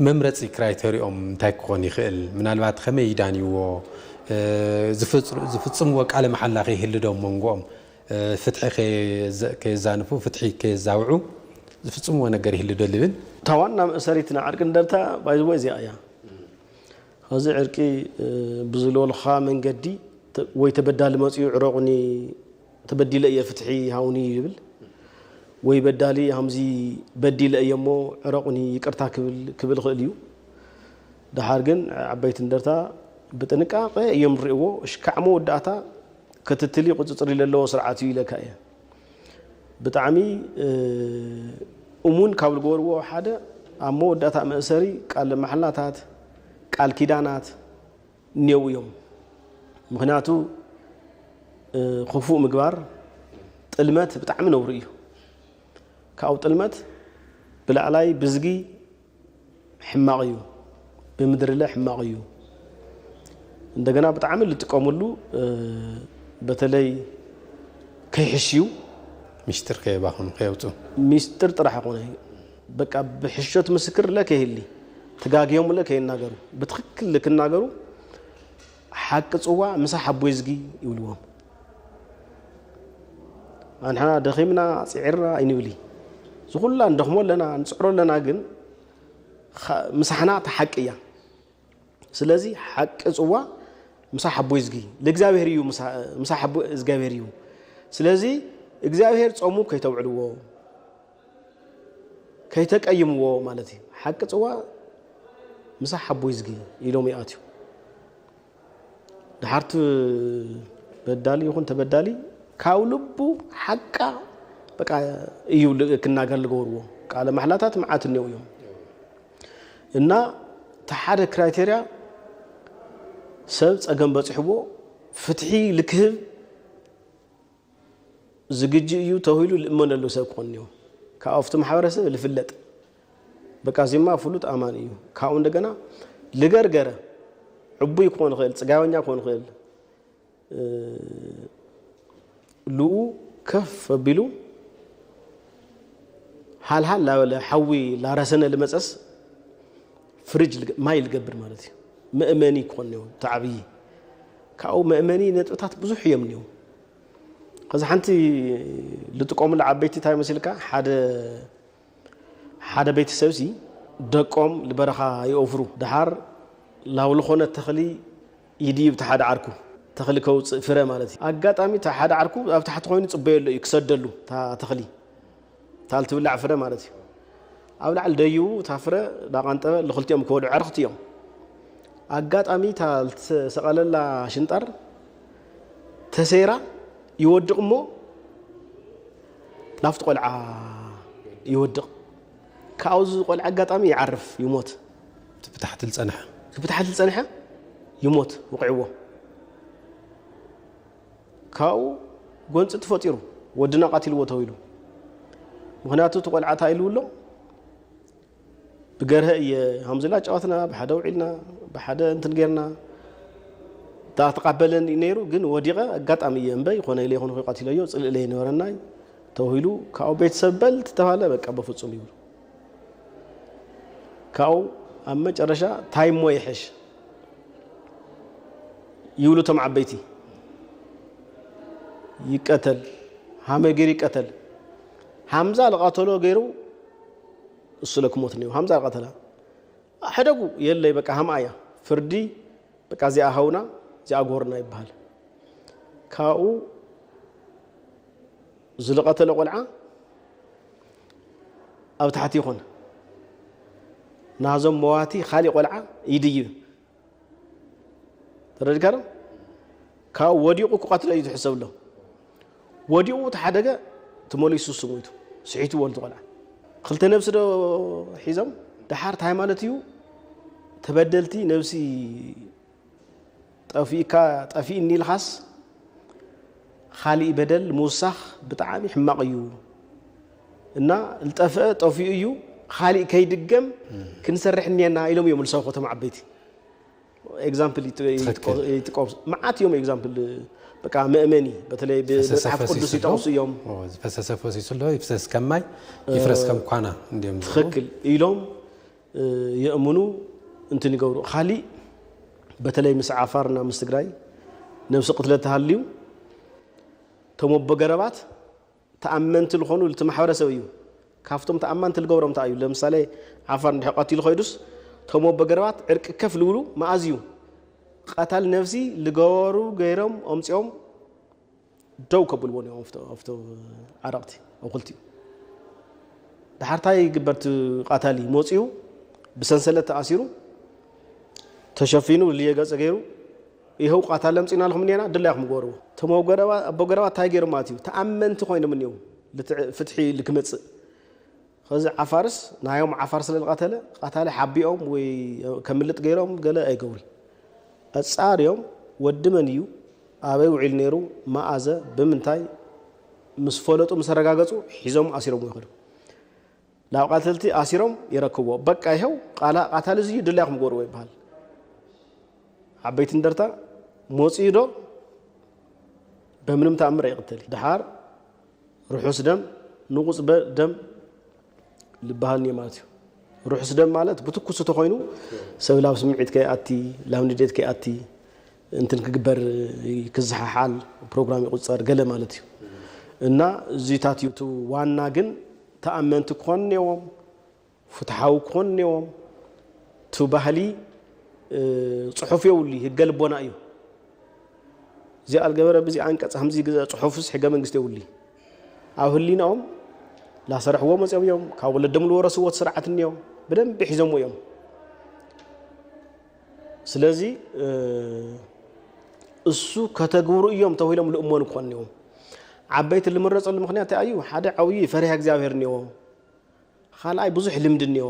መምረፂ ክራይተሪኦም እንታይ ክኾን ይኽእል? ምናልባት ከመይ ይዳንይዎ? ዝፍፅምዎ ቃለ መሓላ ከይህልዶም መንጎኦም ፍትሒ ከየዛንፉ፣ ፍትሒ ከየዛውዑ ዝፍፅምዎ ነገር ይህልዶ ልብል። እታ ዋና መእሰሪት ናይ ዕርቂ እንደርታ ባይዝቦ እዚኣ እያ። ኣብዚ ዕርቂ ብዝለወልካ መንገዲ ወይ ተበዳሊ መፅኡ ዕረቑኒ፣ ተበዲለ እየ ፍትሒ ሃውኒ ይብል፣ ወይ በዳሊ ሃምዚ በዲለ እየ እሞ ዕረቑኒ ይቅርታ ክብል ክብል ይኽእል እዩ። ደሓር ግን ዓበይቲ እንደርታ ብጥንቃቄ እዮም ዝርእዎ። እሽካዕ መወዳእታ ክትትል ቁፅፅር ዘለዎ ስርዓት እዩ ኢለካ እየ። ብጣዕሚ እሙን ካብ ዝገበርዎ ሓደ ኣብ መወዳእታ መእሰሪ ቃል መሓላታት፣ ቃል ኪዳናት እኔው እዮም። ምክንያቱ ክፉእ ምግባር፣ ጥልመት ብጣዕሚ ነውሪ እዩ። ካብኡ ጥልመት ብላዕላይ ብዝጊ ሕማቕ እዩ፣ ብምድርለ ሕማቕ እዩ። እንደገና ብጣዕሚ ልጥቀምሉ በተለይ ከይሕሽዩ፣ ሚስጥር ከየባኽኑ ከየውፅኡ። ሚስጥር ጥራሕ ይኾነ በቃ ብሕሾት ምስክር ለ ከይህሊ፣ ተጋግዮም ለ ከይናገሩ፣ ብትኽክል ክናገሩ ሓቂ ፅዋ ምሳሕ ኣቦይ ዝጊ ይብልዎም። ኣንሕና ደኺምና ፅዒርና ኣይንብሊ፣ ዝኹላ ንደኽሞ ኣለና ንፅዕሮ ኣለና፣ ግን ምሳሕና ተሓቂ እያ። ስለዚ ሓቂ ፅዋ ምሳሕ ኣቦይ ዝጊ ለእግዚኣብሔር እዩ፣ ምሳሕ ኣቦይ እግዚኣብሔር እዩ። ስለዚ እግዚኣብሔር ጾሙ ከይተውዕልዎ ከይተቀይምዎ ማለት እዩ። ሓቂ ፅዋ ምሳሕ ኣቦይ ዝጊ ኢሎም ይኣትዩ። ድሓርቲ በዳሊ ይኹን ተበዳሊ ካብ ልቡ ሓቃ በቃ እዩ ክናገር ዝገብርዎ። ቃለ ማሕላታት መዓት እኒው እዮም እና እቲ ሓደ ክራይቴርያ ሰብ ፀገም በፂሕዎ ፍትሒ ልክህብ ዝግጅ እዩ ተባሂሉ ልእመነሉ ሰብ ክኾን እኒዎ። ካብ ኣብቲ ማሕበረሰብ ልፍለጥ በቃ ዚማ ፍሉጥ ኣማን እዩ። ካብኡ እንደገና ልገርገረ ዕቡይ ክኾን ይኽእል፣ ፅጋበኛ ክኾን ይኽእል። ልኡ ከፍ ኣቢሉ ሃልሃል ላበለ ሓዊ ላረሰነ ልመፀስ ፍሪጅ ማይ ልገብር ማለት እዩ። መእመኒ ክኾን እኒዎ ተዓብዪ። ካብኡ መእመኒ ነጥብታት ብዙሕ እዮም እኒዎ። ከዚ ሓንቲ ልጥቀሙሉ ዓበይቲ እንታይ መሲልካ ሓደ ሓደ ቤተሰብ ሲ ደቆም ልበረኻ ይኦፍሩ። ደሓር ላው ልኾነ ተኽሊ ይድይብ ተሓደ ዓርኩ ተኽሊ ከውፅእ ፍረ ማለት እዩ። ኣጋጣሚ ተሓደ ዓርኩ ኣብ ታሕቲ ኮይኑ ፅበየሉ እዩ ክሰደሉ እታ ተኽሊ እታ ልትብላዕ ፍረ ማለት እዩ። ኣብ ላዕሊ ደይቡ እታ ፍረ ዳቐንጠበ ልኽልቲኦም ክበልዑ ዕርኽቲ እዮም። ኣጋጣሚ እታ ልትሰቐለላ ሽንጣር ተሰይራ ይወድቕ እሞ ናብቲ ቆልዓ ይወድቕ። ካብኡ እዚ ቆልዓ ኣጋጣሚ ይዓርፍ ይሞት። ብታሕቲ ዝፀንሐ ብታሕቲ ዝፀንሐ ይሞት ውቕዕዎ። ካብኡ ጎንፂ ተፈጢሩ ወድና ቃቲልዎ ተባሂሉ። ምክንያቱ እቲ ቆልዓ እንታይ ኢሉ ኣሎ ብገርሀ እየ ሃምዝላ ጨዋትና ብሓደ ውዒልና ብሓደ እንትን ጌርና ተቃበለኒ ነይሩ። ግን ወዲቐ ኣጋጣሚ እየ እምበይ ኮነ ኢለ ይኹን ቀቲለዮ ፅልእ ለይነበረና ተባሂሉ ካብኡ ቤተሰብ በል ተባለ። በቃ በፍፁም ይብሉ። ካብኡ ኣብ መጨረሻ ታይሞ ይሕሽ ይብሉ እቶም ዓበይቲ። ይቀተል ሃመ ገይሩ ይቀተል። ሃምዛ ልቐተሎ ገይሩ እሱ ለክሞት እኒው ሃምዛ ልቐተላ ሕደጉ የለይ በቃ ሃምኣ እያ ፍርዲ በቃ እዚኣ ሃውና እዚኣ ጎርና ይበሃል። ካብኡ ዝልቐተለ ቆልዓ ኣብ ታሕቲ ይኾን ናዞም መዋቲ ካሊእ ቆልዓ ይድይብ። ተረድካ ዶ? ካብ ወዲቑ ክቐትሎ እዩ ዝሕሰብ ኣሎ። ወዲቑ ተሓደገ፣ ተመሊሱ ስሙ ይቱ ስሒትዎ ነቲ ቆልዓ። ክልተ ነብሲ ዶ ሒዞም? ደሓር እንታይ ማለት እዩ? ተበደልቲ ነብሲ ጠፊእካ፣ ጠፊእኒ ኢልኻስ፣ ካሊእ በደል ምውሳኽ ብጣዕሚ ሕማቕ እዩ። እና ዝጠፍአ ጠፊኡ እዩ፣ ካሊእ ከይድገም ክንሰርሕ እኒአና ኢሎም እዮም ዝሰብኹ እቶም ዓበይቲ። ኤግዛምፕል ይጥ-፣ ይጥቀ-፣ ትኽክል። ይጥቀሱ። መዓት እዮም ኤግዛምፕል፣ በቃ መእመኒ፣ በተለይ ብ-፣ ዝፈሰሰ መጽሓፍ ቅዱስ ፈሲሱ ኣሎ። ይጠቕሱ እዮም። ኦ፣ ዝፈሰሰ ፈሲሱ ኣሎ፣ ይፍሰስ ከም ማይ፣ ይፍረስ ከም ኳና እንዲዮም ዝብሉ። ትኽክል ኢሎም፣ እ፣ የእምኑ፣ እንትን ይገብሩ። ካሊእ በተለይ ምስ ዓፋርና ምስ ትግራይ ነብሲ ቅትለት ተሃልዩ፣ እቶም ኣቦ ገረባት ተኣመንቲ ዝኾኑ እቲ ማሕበረሰብ እዩ። ካብቶም ተኣማንቲ ልገብሮም እንታይ እዩ? ለምሳሌ ዓፋር እንድሕር ቀቲሉ ኮይዱስ፣ እቶም ኣቦ ገረባት ዕርቂ ከፍ ልብሉ መኣዝ እዩ? ቀታል ነብሲ ልገበሩ ገይሮም ኣምጺኦም ደው ከብልዎ እዮም ኣብቶ፣ ኣብቶ ዓረቕቲ፣ ኣብ ክልቲኡ። ደሓር እንታይ ይግበር? እቲ ቃታሊ መፂኡ ብሰንሰለት ተኣሲሩ፣ ተሸፊኑ፣ ልየ ገፀ ገይሩ፣ ይኸው ቃታሊ ኣምፂእና ኣለኹም እኒአና፣ ድላይኹም ግበርዎ። እቶም ኣብ ገረባ-፣ ኣቦ ገረባ እንታይ ገይሩ ማለት እዩ? ተኣመንቲ ኮይኖም እኒአው፣ ልትዕ-፣ ፍትሒ ልክመፅእ። ኸዚ ዓፋርስ ናዮም ዓፋር ስለ ዝቐተለ፣ ቐታሊ ሓቢኦም ወይ ከምልጥ ገይሮም ገለ ኣይገብሩን። ኣጻርዮም፣ ወዲ መን እዩ? ኣበይ ውዒሉ ነይሩ? መኣዘ? ብምንታይ? ምስ ፈለጡ፣ ምስ ኣረጋገጹ፣ ሒዞም ኣሲሮም ይኸዱ። ናብ ቐተልቲ ኣሲሮም የረክብዎ። በቃ ይኸው፣ ቃላ-፣ ቐታሊ እዚ እዩ፣ ድላይኩም ግበርዎ ይበሃል። ዓበይቲ እንደርታ መጺኡ ዶ? በምንም ተኣምር ኣይቕተል። ደሓር ርሑስ ደም፣ ንቑጽ በ-፣ ደም ልበሃል እኒኦ ማለት እዩ። ርሑስ ደም ማለት ብትኩሱ ተኾይኑ ሰብ ላብ ስምዒት ከይኣቲ፣ ላብ ንዴት ከይኣቲ፣ እንትን ክግበር፣ ክዝሓሓል፣ ፕሮግራም ይቑጸር፣ ገለ ማለት እዩ። እና እዚታት እዩ። እቲ ዋና ግን ተኣመንቲ ክኾኑ እኒኦዎም፣ ፍትሓዊ ክኾኑ እኒኦዎም። እቲ ባህሊ፣ እ፣ ጽሑፍ የብሉ፣ ህገ ልቦና እዩ። እዚ ኣልገበረ ብዚ ኣንቀጽ ከምዚ ግዘ ጽሑፍስ ሕገ መንግስቲ የብሉ። ኣብ ህሊናኦም ላሰርሕዎ መጺኦም እዮም፣ ካብ ወለዶም ልወረስዎ እቲ ስርዓት እኒኦም፣ ብደንቢ ሒዞምዎ እዮም። ስለዚ፣ እ፣ እሱ ከተግብሩ እዮም ተባሂሎም ልእመኑ ክኾኑ እዮም። ዓበይቲ ልምረጸሉ ምኽንያት እንታይ እዩ? ሓደ ዓብዪ ፈሪሃ እግዚኣብሔር እኒኦ። ካልኣይ ብዙሕ ልምዲ እኒኦ።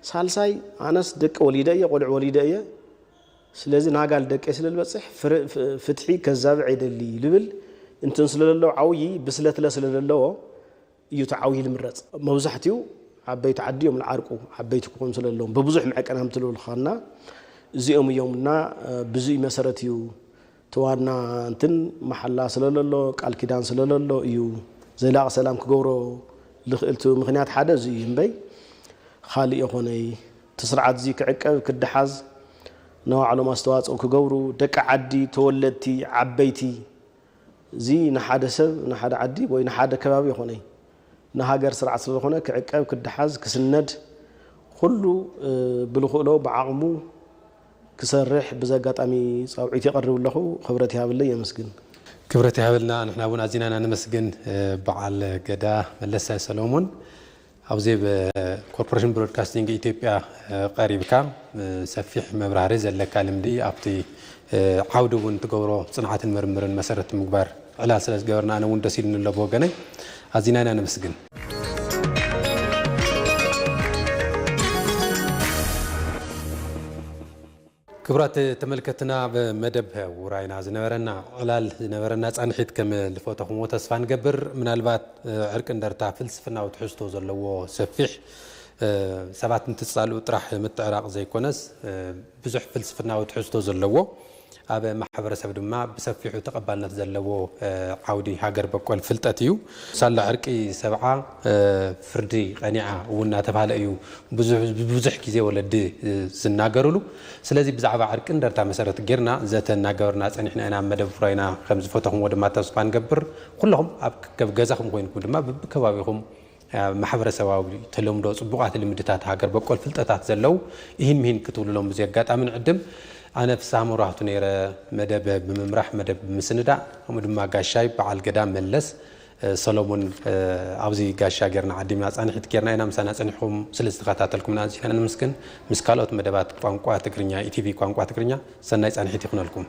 ሳልሳይ ኣነስ ደቂ ወሊደ እየ፣ ቆልዑ ወሊደ እየ። ስለዚ ናጋል ደቂ ስለ ዝበጽሕ ፍር-፣ ፍ-፣ ፍትሒ ከዛብዕ ይደሊ ልብል እንትን ስለ ዘለዎ ዓብዪ ብስለትለ ስለ ዘለዎ እዩ እቲ ዓብዪ ልምረጽ። መብዛሕትኡ ዓበይቲ ዓዲ እዮም ልዓርቁ፣ ዓበይቲ ክኾኑ ስለ ዘለዎም፣ ብብዙሕ መዐቀን ከም ትልብልኻና እዚኦም እዮም እና፣ እ፣ ብዙይ መሰረት እዩ። እቲ ዋና እንትን መሓላ ስለ ለሎ፣ ቃል ኪዳን ስለ ለሎ እዩ። ዘላቒ ሰላም ክገብሮ ልኽእል እቲ ምኽንያት ሓደ እዚ እዩ እምበይ፣ ካልእ የኾነይ። እቲ ስርዓት እዚ ክዕቀብ፣ ክደሓዝ፣ ንባዕሎም ኣስተዋጽኦ ክገብሩ፣ ደቂ ዓዲ፣ ተወለድቲ፣ ዓበይቲ፣ እዚ ንሓደ ሰብ፣ ንሓደ ዓዲ ወይ ንሓደ ከባቢ ይኾነይ፣ ንሃገር ስርዓት ስለዝኾነ ክዕቀብ፣ ክደሓዝ፣ ክስነድ፣ ኩሉ፣ እ፣ ብልኽእሎ ብዓቕሙ ክሰርሕ ብዚ ኣጋጣሚ ጻውዒት የቐርብ ኣለኹ። ክብረት ይሃብለይ፣ የመስግን። ክብረት ይሃበልና፣ ንሕና እውን ኣዚና ኢና ነመስግን፣ እ፣ በዓል ገዳ መለሰ ሰሎሞን። ኣብዚ ብኮርፖሬሽን ብሮድካስቲንግ ኢትዮጵያ፣ እ፣ ቀሪብካ፣ እ፣ ሰፊሕ መብራህሪ ዘለካ ልምዲ ኣብቲ፣ እ፣ ዓውዲ እውን ትገብሮ ጽንዓትን ምርምርን መሰረት ምግባር ዕላል ስለ ዝገበርና ኣነ እውን ደስ ኢሉኒ ኣሎ ብወገነይ። ኣዚና ኢና ነመስግን። ክቡራት ተመልከትና፣ ኣብ መደብ ውራይና ዝነበረና ዕላል፣ ዝነበረና ጻንሒት ከም ልፈተኹምዎ ተስፋ ንገብር። ምናልባት፣ እ፣ ዕርቂ እንደርታ ፍልስፍናዊ ትሕዝቶ ዘለዎ ሰፊሕ፣ እ፣ ሰባት እንትጻልኡ ጥራሕ ምትዕራቕ ዘይኮነስ፣ እ፣ ብዙሕ ፍልስፍናዊ ትሕዝቶ ዘለዎ ኣብ ማሕበረሰብ ድማ ብሰፊሑ ተቐባልነት ዘለዎ፣ እ፣ ዓውዲ ሃገር በቆል ፍልጠት እዩ። ሳላ ዕርቂ ሰብዓ፣ እ፣ ፍርዲ ቀኒዓ እውን እናተባህለ እዩ ብዙሕ፣ ብዙሕ ግዜ ወለዲ፣ እ፣ ዝናገሩሉ። ስለዚ ብዛዕባ ዕርቂ እንደርታ መሰረት ጌርና ዘተ እናገበርና ጸኒሕና ኢና። ኣብ መደብ ፍራይና ከም ዝፈተኹምዎ ድማ ተስፋ ንገብር። ኩለኹም ኣብ ከብ ገዛኹም ኮይንኩም ድማ ብብከባቢኹም፣ እ፣ ማሕበረሰባዊ ተለምዶ፣ ጽቡቓት ልምድታት፣ ሃገር በቆል ፍልጠታት ዘለዉ እሂን ምሂን ክትብሉሎም ብዚ ኣጋጣሚ ንዕድም። ኣነ ፍስሃ መብራህቱ ነይረ፣ መደብ ብምምራሕ፣ መደብ ብምስንዳእ፣ ከምኡ ድማ ጋሻይ በዓል ገዳ መለስ፣ ሰሎሞን፣ ኣብዚ ጋሻ ጌርና ዓዲምና ጻንሒት ጌርና ኢና። ምሳና ጸኒሕኩም ስለ ዝተኸታተልኩምና ኣዚና ነመስግን። ምስ ካልኦት መደባት ቋንቋ ትግርኛ፣ ኢቲቪ ቋንቋ ትግርኛ፣ ሰናይ ጻንሒት ይኹነልኩም።